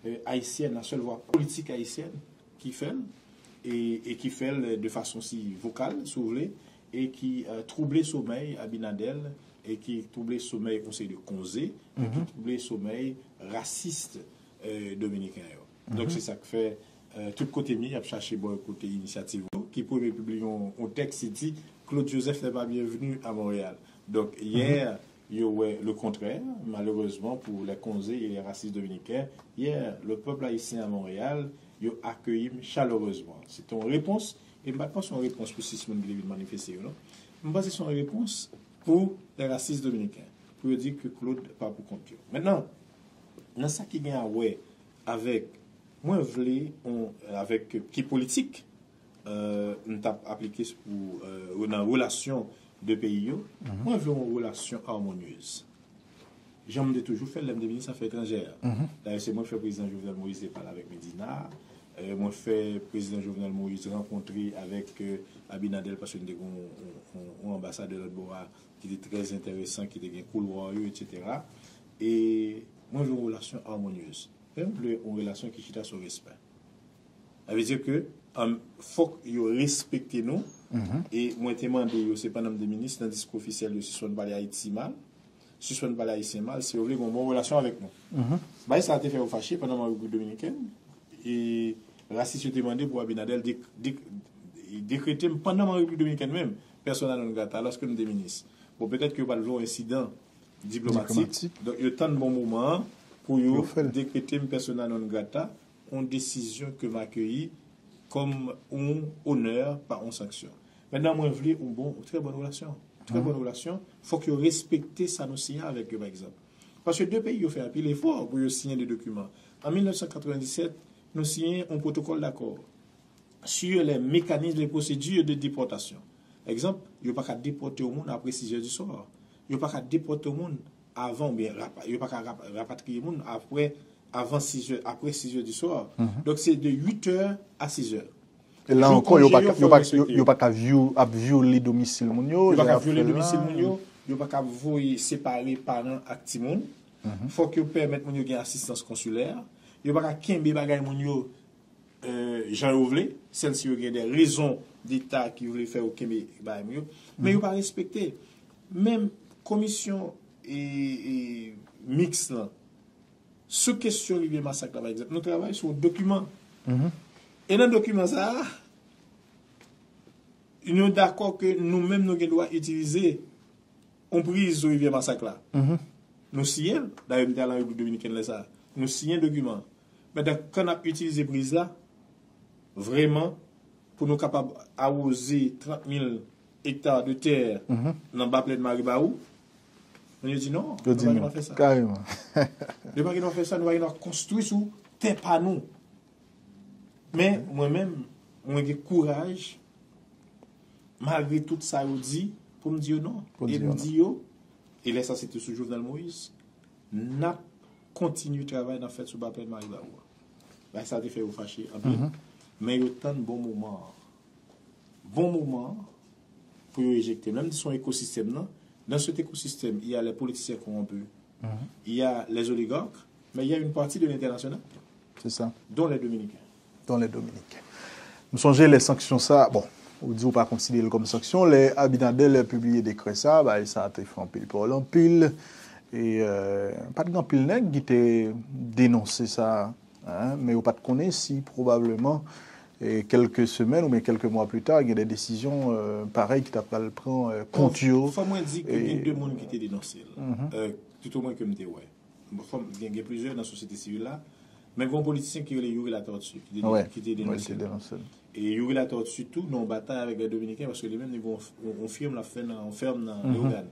e, ayisyèn, la sèl vwa politik ayisyèn ki fè l, e, e ki fè l de fason si vokal, si w vle, e ki euh, twouble somèy Abinader e ki twouble somèy yon seri de konze e ki twouble somèy rasis euh, dominiken yo. Donk se sa k fè euh, tout kote m ye, y ap chache bò kote inisyativ yo, ki premye pibliye yon, yon tèks ki di Claude Joseph n'est pas bienvenu à Montréal. Donk yè, yo wè le kontrè, malerezman pou lè konze e lè rasis dominiken, yè, le pèp ayisyen a Monreyal, yo akeyi m chalerezman. Se te yon repons, e m pa t panse yon repons pou sis moun ki te vin manifeste yo, non. M panse se yon repons pou lè rasis dominiken, pou yo di ke Claude pa pou kont yo. Mentnan, nan sa ki gen a wè avèk, mwen vle, on, avèk ki politik, euh, m t ap aplike pou euh, nan relasyon de peyi yo, mwen vle yon relasyon amonyez. Jan m te toujou fè l lè m te minis afè etranjè a. Dayè, se mwen k fè prezidan Jovenel Moïse te pale avèk Medina, euh, mwen fè prezidan Jovenel Moïse rankontre avèk euh, Abinader paske n te gen yon, yon, yon, yon anbasadè lòt bò a ki te trè enteresan, ki te gen koulwa yo, etsetera. E mwen vle yon relasyon amonyez. Men m vle yon relasyon ki chita sou respè. Sa vle di ke um, fòk yo respekte nou. E mwen te mande yo, se pandan m te minis, nan diskou ofisyèl yo, sispann pale Ayiti mal, sispann pale Ayisyen mal, si yo vle gen yon bon relasyon avèk nou. Bagay sa a te fè yo fache pandan m an Repiblik Dominikèn. E rasis yo te mande pou Abinader dek- dek- dekrete m pandan m an Repiblik Dominikèn menm, persona non grata, lòske m te minis. Bon, petèt ke yo pa t vle yon ensidan diplomatik. Diplomatik. Donk, yo tann bon moman an pou yo Yo fè l. dekrete m persona non grata, yon desizyon ke m akeyi kòm yon onè, pa yon sanksyon. Mentnan, mwen vle yon bon, yon trè bòn relasyon. Trè bòn relasyon. Fòk yo respekte sa nou siyen avèk yo, pa egzanp. Paske de peyi yo fè anpil efò pou yo siyen de dokiman. An mil nèf san katrevenndisèt, nou siyen yon pwotokòl dakò sur les mécanismes et procédures de déportation. Egzanp, yo pa ka depòte yon moun apre sizè di swa. Yo pa ka depòte yon moun avan, oubyen rapa- yo pa ka rap- rapatriye moun apre, avan sizè, apre sizè di swa. Donk, se de uitè a sizè. E la Jou ankò, yo konje pa yo, ka- fò yo pa, yo, respekte yo yo. pa ka vyo- ap vyole domisil moun yo, Yo pa jan ka y ap vyole fè l domisil la. moun yo, yo pa ka voye separe paran ak timoun. Fòk yo pèmèt moun yo gen asistans konsilè. Yo pa ka kenbe bagay moun yo euh, jan yo vle, sèl si yo gen de rezon deta ki vle fè yo kenbe bagay moun yo. Men yo pa respekte. Menm komisyon e, e, miks lan, sou kesyon Rivyè Masak la, pa egzanp, nou travay sou yon dokiman. E nan dokiman sa a, nou dakò ke nou menm nou gen dwa itilize yon priz sou Rivyè Masak la. Nou siyen l, dayè m te al an Repiblik Dominikèn lè sa a. Nou siyen dokiman an. Mentnan, kan n ap itilize priz la, vrèman, pou nou kapab awoze trant mil ekta de tè nan ba plèn Maribawou, moun yo di non, Yo nou di pa gen non, dwa fè sa. Kareman. Nou pa gen dwa fè sa, nou pa gen dwa konstwi sou tè pa nou. Men, mwen menm, mwen gen kouraj, malgre tout sa yo di, pou m di yo non. Pou di E yo m non. di yo, e lè sa se te sou Jovenel Moïse, n ap kontinye travay n ap fè sou ba plèn Maribawou a. Bagay sa te fè yo fache anpil. Men yo tann bon moman an. Bon moman an pou yo ejekte. Menm si se yon ekosistèm nan, dans cet écosystème, il y a les politiciens corrompus, il y a les oligarques, mais il y a une partie de l'international, C'est ça. dont les Dominicains. Dont les Dominicains. M sonje lè sanksyon sa, bon, ou di ou pa konsidere l kòm sanksyon, lè Abinader lè pibliye dekrè sa, bagay sa te fè anpil pawòl anpil. E euh, pa t gen anpil nèg ki te denonse sa, hein, men yo pa t konnen si pwobableman e kèlke semèn oubyen kèlke mwa pli ta, gen de desizyon euh, parèy ki ta pral pran euh, kont yo. Fò mwen di ke gen de moun ki te denonse l. Euh, toutomwen ke m te wè. Bon, fò m gen, gen plizyè nan sosyete sivil la, men gen yon politisyen ki rele Youri Latortue ki te, Wi, ki te wi, denonse te l. denonse l. E Youri Latortue tou nan yon batay avèk lè Dominiken paske li menm li gen yon, yon, yon fèm l ap fè nan yon fèm nan Leyogàn.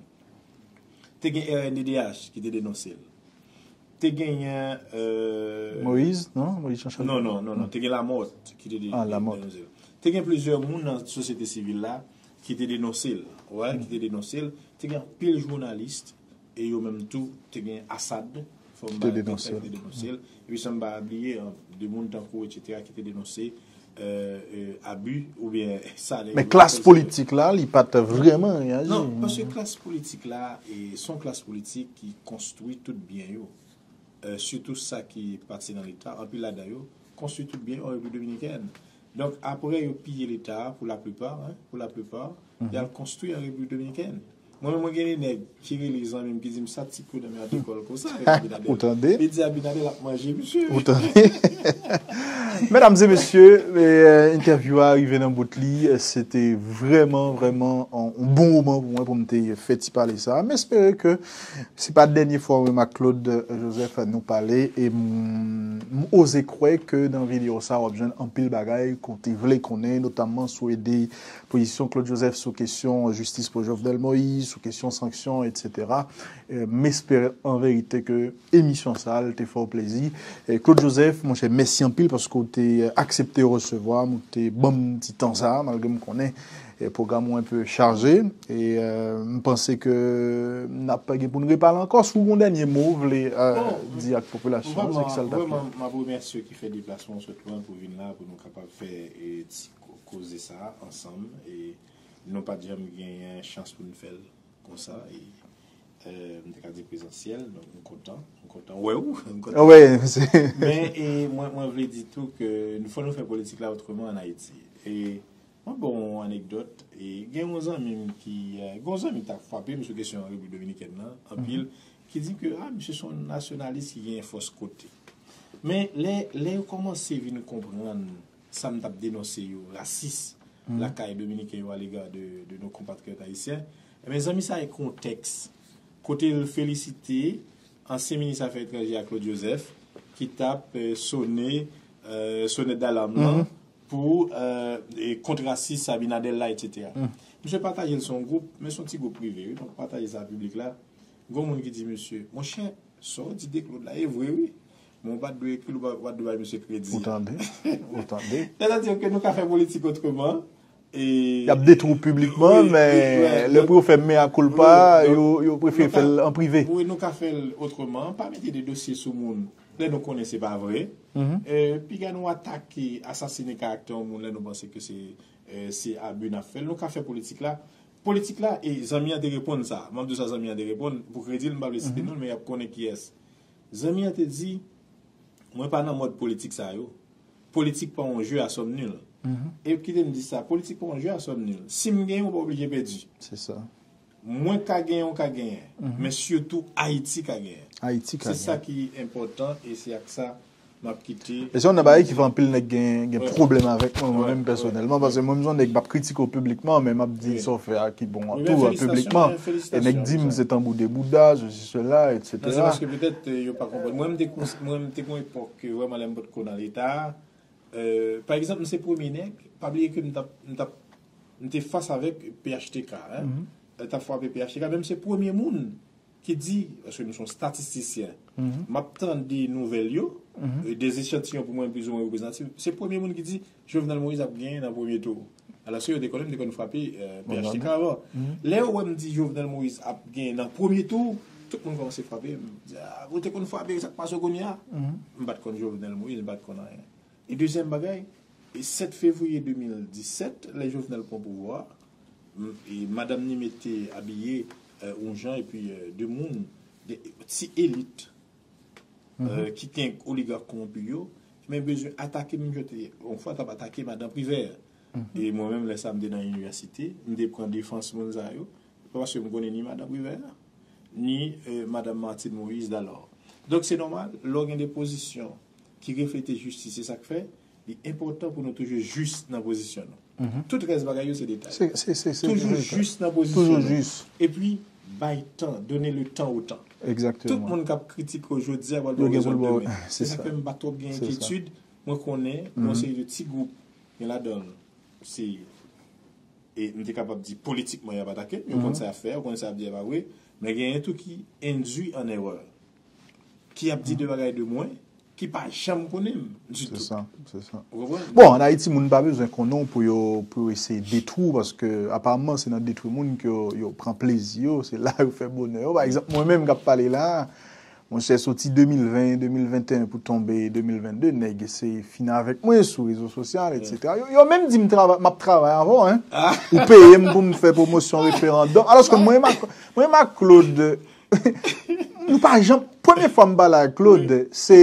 Te gen R N D D H ki te denonse l. Te genyen euh, Moïse, non? Moïse Jean Charles? Non, non, non, non. Te gen Lamothe ki te de- Ah, Lamothe. denonse l. Te gen plizyè moun nan sosyete sivil la ki te denonse l. Wè, ki te denonse l. Te gen anpil jounalis e yo menm tou te gen Assad, fò m Te ba denonse l. te denonse l. Epi san m pa bliye an, de moun tankou etsetera ki te denonse euh, euh, abi oubyen salè Men yo klas apre politik la, li pa t vrèman reyaji. Non, paske klas politik la, e, se yon klas politik ki konstwi tout byen yo. Euh, sitou sa ki pati nan Leta, anpil ladan yo konstwi tout byen yo an Repiblik Dominikèn. Donk, apre yo piye Leta a, pou laplipa, wi, pou laplipa, y al konstwi an Repiblik Dominikèn. Mwen menm, mwen gen de nèg ki rele zanmi m ki di m sa ti kou nan men a te kòl konsa avèk Abinader. Ou tande? Li di Abinader ap manje misye. Ou tande? Medam e mesye, entèvyou a rive nan bout li. Se te vrèman, vrèman yon bon moman pou mwen pou m te fè ti pale sa. M espere ke se pa dènye fwa mwen ak Claude Joseph nou pale. E m oze kwè ke nan videyo sa w ap jwenn anpil bagay ke w te vle konnen, notamman sou ede pozisyon Claude Joseph sou kesyon jistis pou Jovenel Moïse, sou kesyon sanksyon, etsetera. M espere an verite ke emisyon sa a te fè w plezi. Claude Joseph, monchè, mèsi anpil paske w te aksepte resevwa m, ou te ban m ti tan sa a, malgre m konnen pwogram ou enpe chaje. E m panse ke n ap gen pou n repale ankò. Si w gen yon dènye mo w vle di ak popilasyon an, se ki sa l t ap ye. Vrèman, m ap remèsye w ki fè deplasman w sot lwen pou vin la, pou nou kapab fè ti koze sa a ansanm. E nou pa t janm genyen chans pou n fè l konsa. E m te ka di prezansyèl, donk m kontan, m kontan wè w, m kontan. Men e mwen, mwen vle di tou ke fò nou fè politik la otreman ann Ayiti. E mwen ba w yon anekdòt. E gen yon zanmi m ki, gen yon zanmi ki t ap frape m sou kesyon Repiblik Dominikèn nan anpil, ki di ke, a, misye se yon nasyonalis ki gen fòs kote. Men lè, lè yo kòmanse vin konprann sa m t ap denonse yo, rasis lakay Dominiken yo alega de, de nos compatriotes haïtiens, ebyen, zanmi sa ekri yon tèks kote l felisite ansyen minis afè etranjè a, Claude Joseph, ki t ap sone sonèt dalam lan pou kont rasis Abinader la, etsetera. Misye pataje l sou yon gwoup, men se yon ti gwoup prive, wi, donk pataje sa a piblik la. Gen yon moun ki di misye, monchè, sa w di de Claude la, e vre, wi. Men w pa t dwe ekri l, ou pa t dwe bay misye kredi. Ou tande? Ou tande? Sètadi ke nou ka fè politik otreman. Y ap detwi w piblikman, men lè pou yo fè mea culpa, yo, yo prefere fè l an prive. Wi, nou ka fè l otreman. Pa mete de dosye sou moun lè nou konnen se pa vre. Piga nou atake, asasine karaktè yon moun lè nou panse ke se, se abi n ap fè l. Nou ka fè politik la. Politik la, e zanmi an te reponn sa. M ap di w sa zanmi an te reponn. Pou kredi l, m pa vle site non l, men y ap konnen kiyès. Zanmi an te di, mwen pa nan mòd politik sa yo. Politik pa yon jeu à somme nulle. E kite m di sa, politik pa yon jeu à somme nulle. Si m genyen, ou pa oblije pèdi. Se sa. Mwen ka genyen, ou ka genyen. Men sitou, Ayiti ka genyen. Ayiti ka genyen. Se sa ki enpòtan e se ak sa m ap kite. E se yon nan bagay ki fè anpil nèg gen, gen pwoblèm avèk mwen, mwen menm pèsonèlman, paske mwen menm se yon nèg m ap kritike w piblikman, men m ap di sa w fè a ki bon an tou, piblikman. E nèg di m se tanbou de bouda, sesi, sela, etsetera. Non, se paske petèt yo pa konprann. Mwen, m te, mwen, m te gen yon epòk ke vrèman lè m potko nan Leta, pa egzanp, m se premye nèg, pa bliye ke m t ap, m t ap, m te fas avèk P H T K, t ap frape P H T K, men m se premye moun ki di, paske m se yon statistisyen, m ap tande nouvèl yo, e de echantiyon pou mwen plizoumwen reprezantatif, se premye moun ki di Jovenel Moïse ap genyen nan premye tou. Alòske yo te konnen m te konn frape P H T K avan. Lè yo wè m di Jovenel Moïse ap genyen nan premye tou, tout moun kòmanse frape m. Di, a, ou te konn frape, sa k pase w kounye a? M pa t konn Jovenel Moïse, m pa t konn anyen. E dezyèm bagay, e sèt fevriye de mil disèt, lè Jovenel pran pouvwa a, e madanm ni mete abiye yon jan, epi de moun, de ti elit ki gen oligak kowonpi yo, men bezwen atake m, jan yo te yon fwa t ap atake madan Privè. E mwen menm, lè sa a, m te nan inivèsite, m te pran defans moun sa yo. Pa paske m konnen ni madan Privè, ni madanm Martine Moïse Dalò. Donk, se nòmal, lè w gen de pozisyon ki reflete jistis, se sa k fè li enpòtan pou nou toujou jis nan pozisyon nou. Tout rès bagay yo se detay. Toujou jis nan pozisyon nou. Epi, bay tan, donner le temps au temps. Tout moun k ap kritike w jodi a pral ba w rezon demen. Se sa k fè m pa twòp gen enkyetid. Mwen konnen, gen yon seri de ti gwoup, gen ladan l, se e m te kapab di politikman y ap atake m, yo konn sa y ap fè, yo konn sa y ap di a pa vre, men genyen tou ki endwi an erè, ki ap di de bagay de mwen, ki pa janm konnen m ditou. Se sa, se sa. Ou konprann? Bon, ann Ayiti, moun pa bezwen konnen w pou yo, pou yo eseye detwi w, paske aparamman se nan detwi moun ke yo, yo pran plezi yo, se la yo fè bonè yo. Pa egzanp, mwen menm k ap pale la a, monchè, soti de mil ven, de mil venteyen pou tonbe de mil vennde, nèg eseye fin avèk mwen sou rezo sosyal, etsetera. Yo, yo menm di m trava-, m ap travay avè w, en. Ou peye m pou m fè pwomosyon referandòm. Alòske mwen menm ak, mwen menm ak Claude, m Nou pa janm, premye fwa m pale ak Claude, se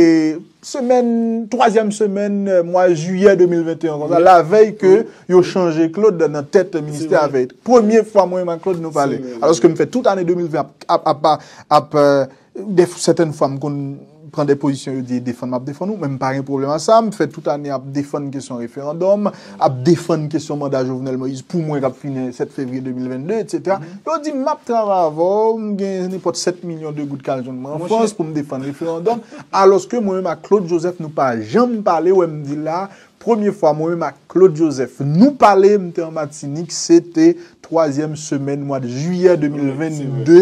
semèn, twazyèm semèn, euh, mwa jiyè de mil venteyen, konsa, lavèy ke yo chanje Claude nan tèt ministè avèy. Premye fwa mwen menm ak Claude nou pale. Alòske m fè tout ane de mil ven ap, ap, ap, ap, euh, de, sètèn fwa m konn pran de pozisyon, yo di defann, m ap defann ou, men m pa gen pwoblèm a sa, m fè tout ane ap defann kesyon referandòm, ap defann kesyon manda Jovenel Moïse pou mwen k ap fini sèt fevriye de mil vennde, etsetera. Yo di m ap travay avè w, m gen nenpòt sèt milyon de goud k al jwenn mwen an Frans pou m defann referandòm, alòske mwen menm ak Claude Joseph nou pa janm pale, wè m di la, premye fwa mwen menm ak Claude Joseph nou pale, m te an Matinik, se te twazyèm semèn mwa de jiyè de mil vennde.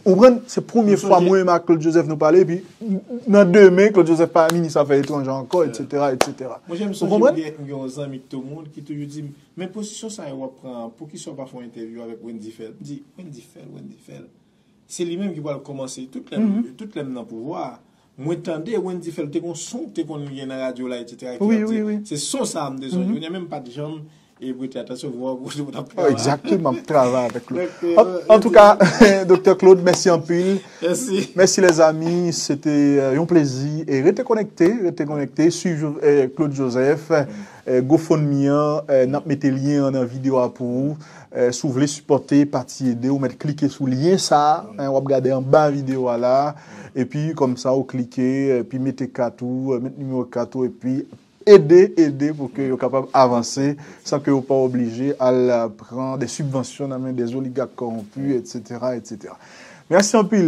Ou konprann? Se premye fwa mwen menm ak Claude Joseph nou pale, epi nan demen, Claude Joseph pa minis afè etranjè ankò, etsetera, etsetera. Mwen, jan m sonje, m gen, m gen yon zanmi ki tou moun ki toujou di m, men pozisyon sa yo w ap pran an, poukisa w pa fè yon entèvyou avèk Wendy Phèl? M di, Wendy Phèl, Wendy Phèl. Se li menm ki pral kòmanse. Tout lè m, tout lè m nan pouvwa a, mwen tande Wendy Phèl te gon son te konn gen nan radyo la, etsetera, ki ap di, se son sa a m te sonje. Kounye a menm m pa t janm e prete atansyon, vwa w kote w t ap travay. Egzakteman, m ap travay avèk Claude. Antouka, Doktè Claude, mèsi anpil. Mèsi. Mèsi, lèzami. Se te, euh, yon plezi. E rete konekte, rete konekte. Swiv, euh, Claude Joseph. Euh, GoFundMe an, euh, n ap mete lyen an nan videyo a pou ou. Euh, si w vle sipòte Pati Ede, ou mèt klike sou lyen sa a, hein, w ap gade anba videyo a la. Epi, kòm sa, ou klike, epi mete kat ou, euh, mete nimewo kat ou, epi ede, ede pou ke yo kapab avanse san ke yo pa oblije al, euh, pran de sibvansyon nan men de oligak kòwonpi, etsetera, etsetera. Mèsi anpil.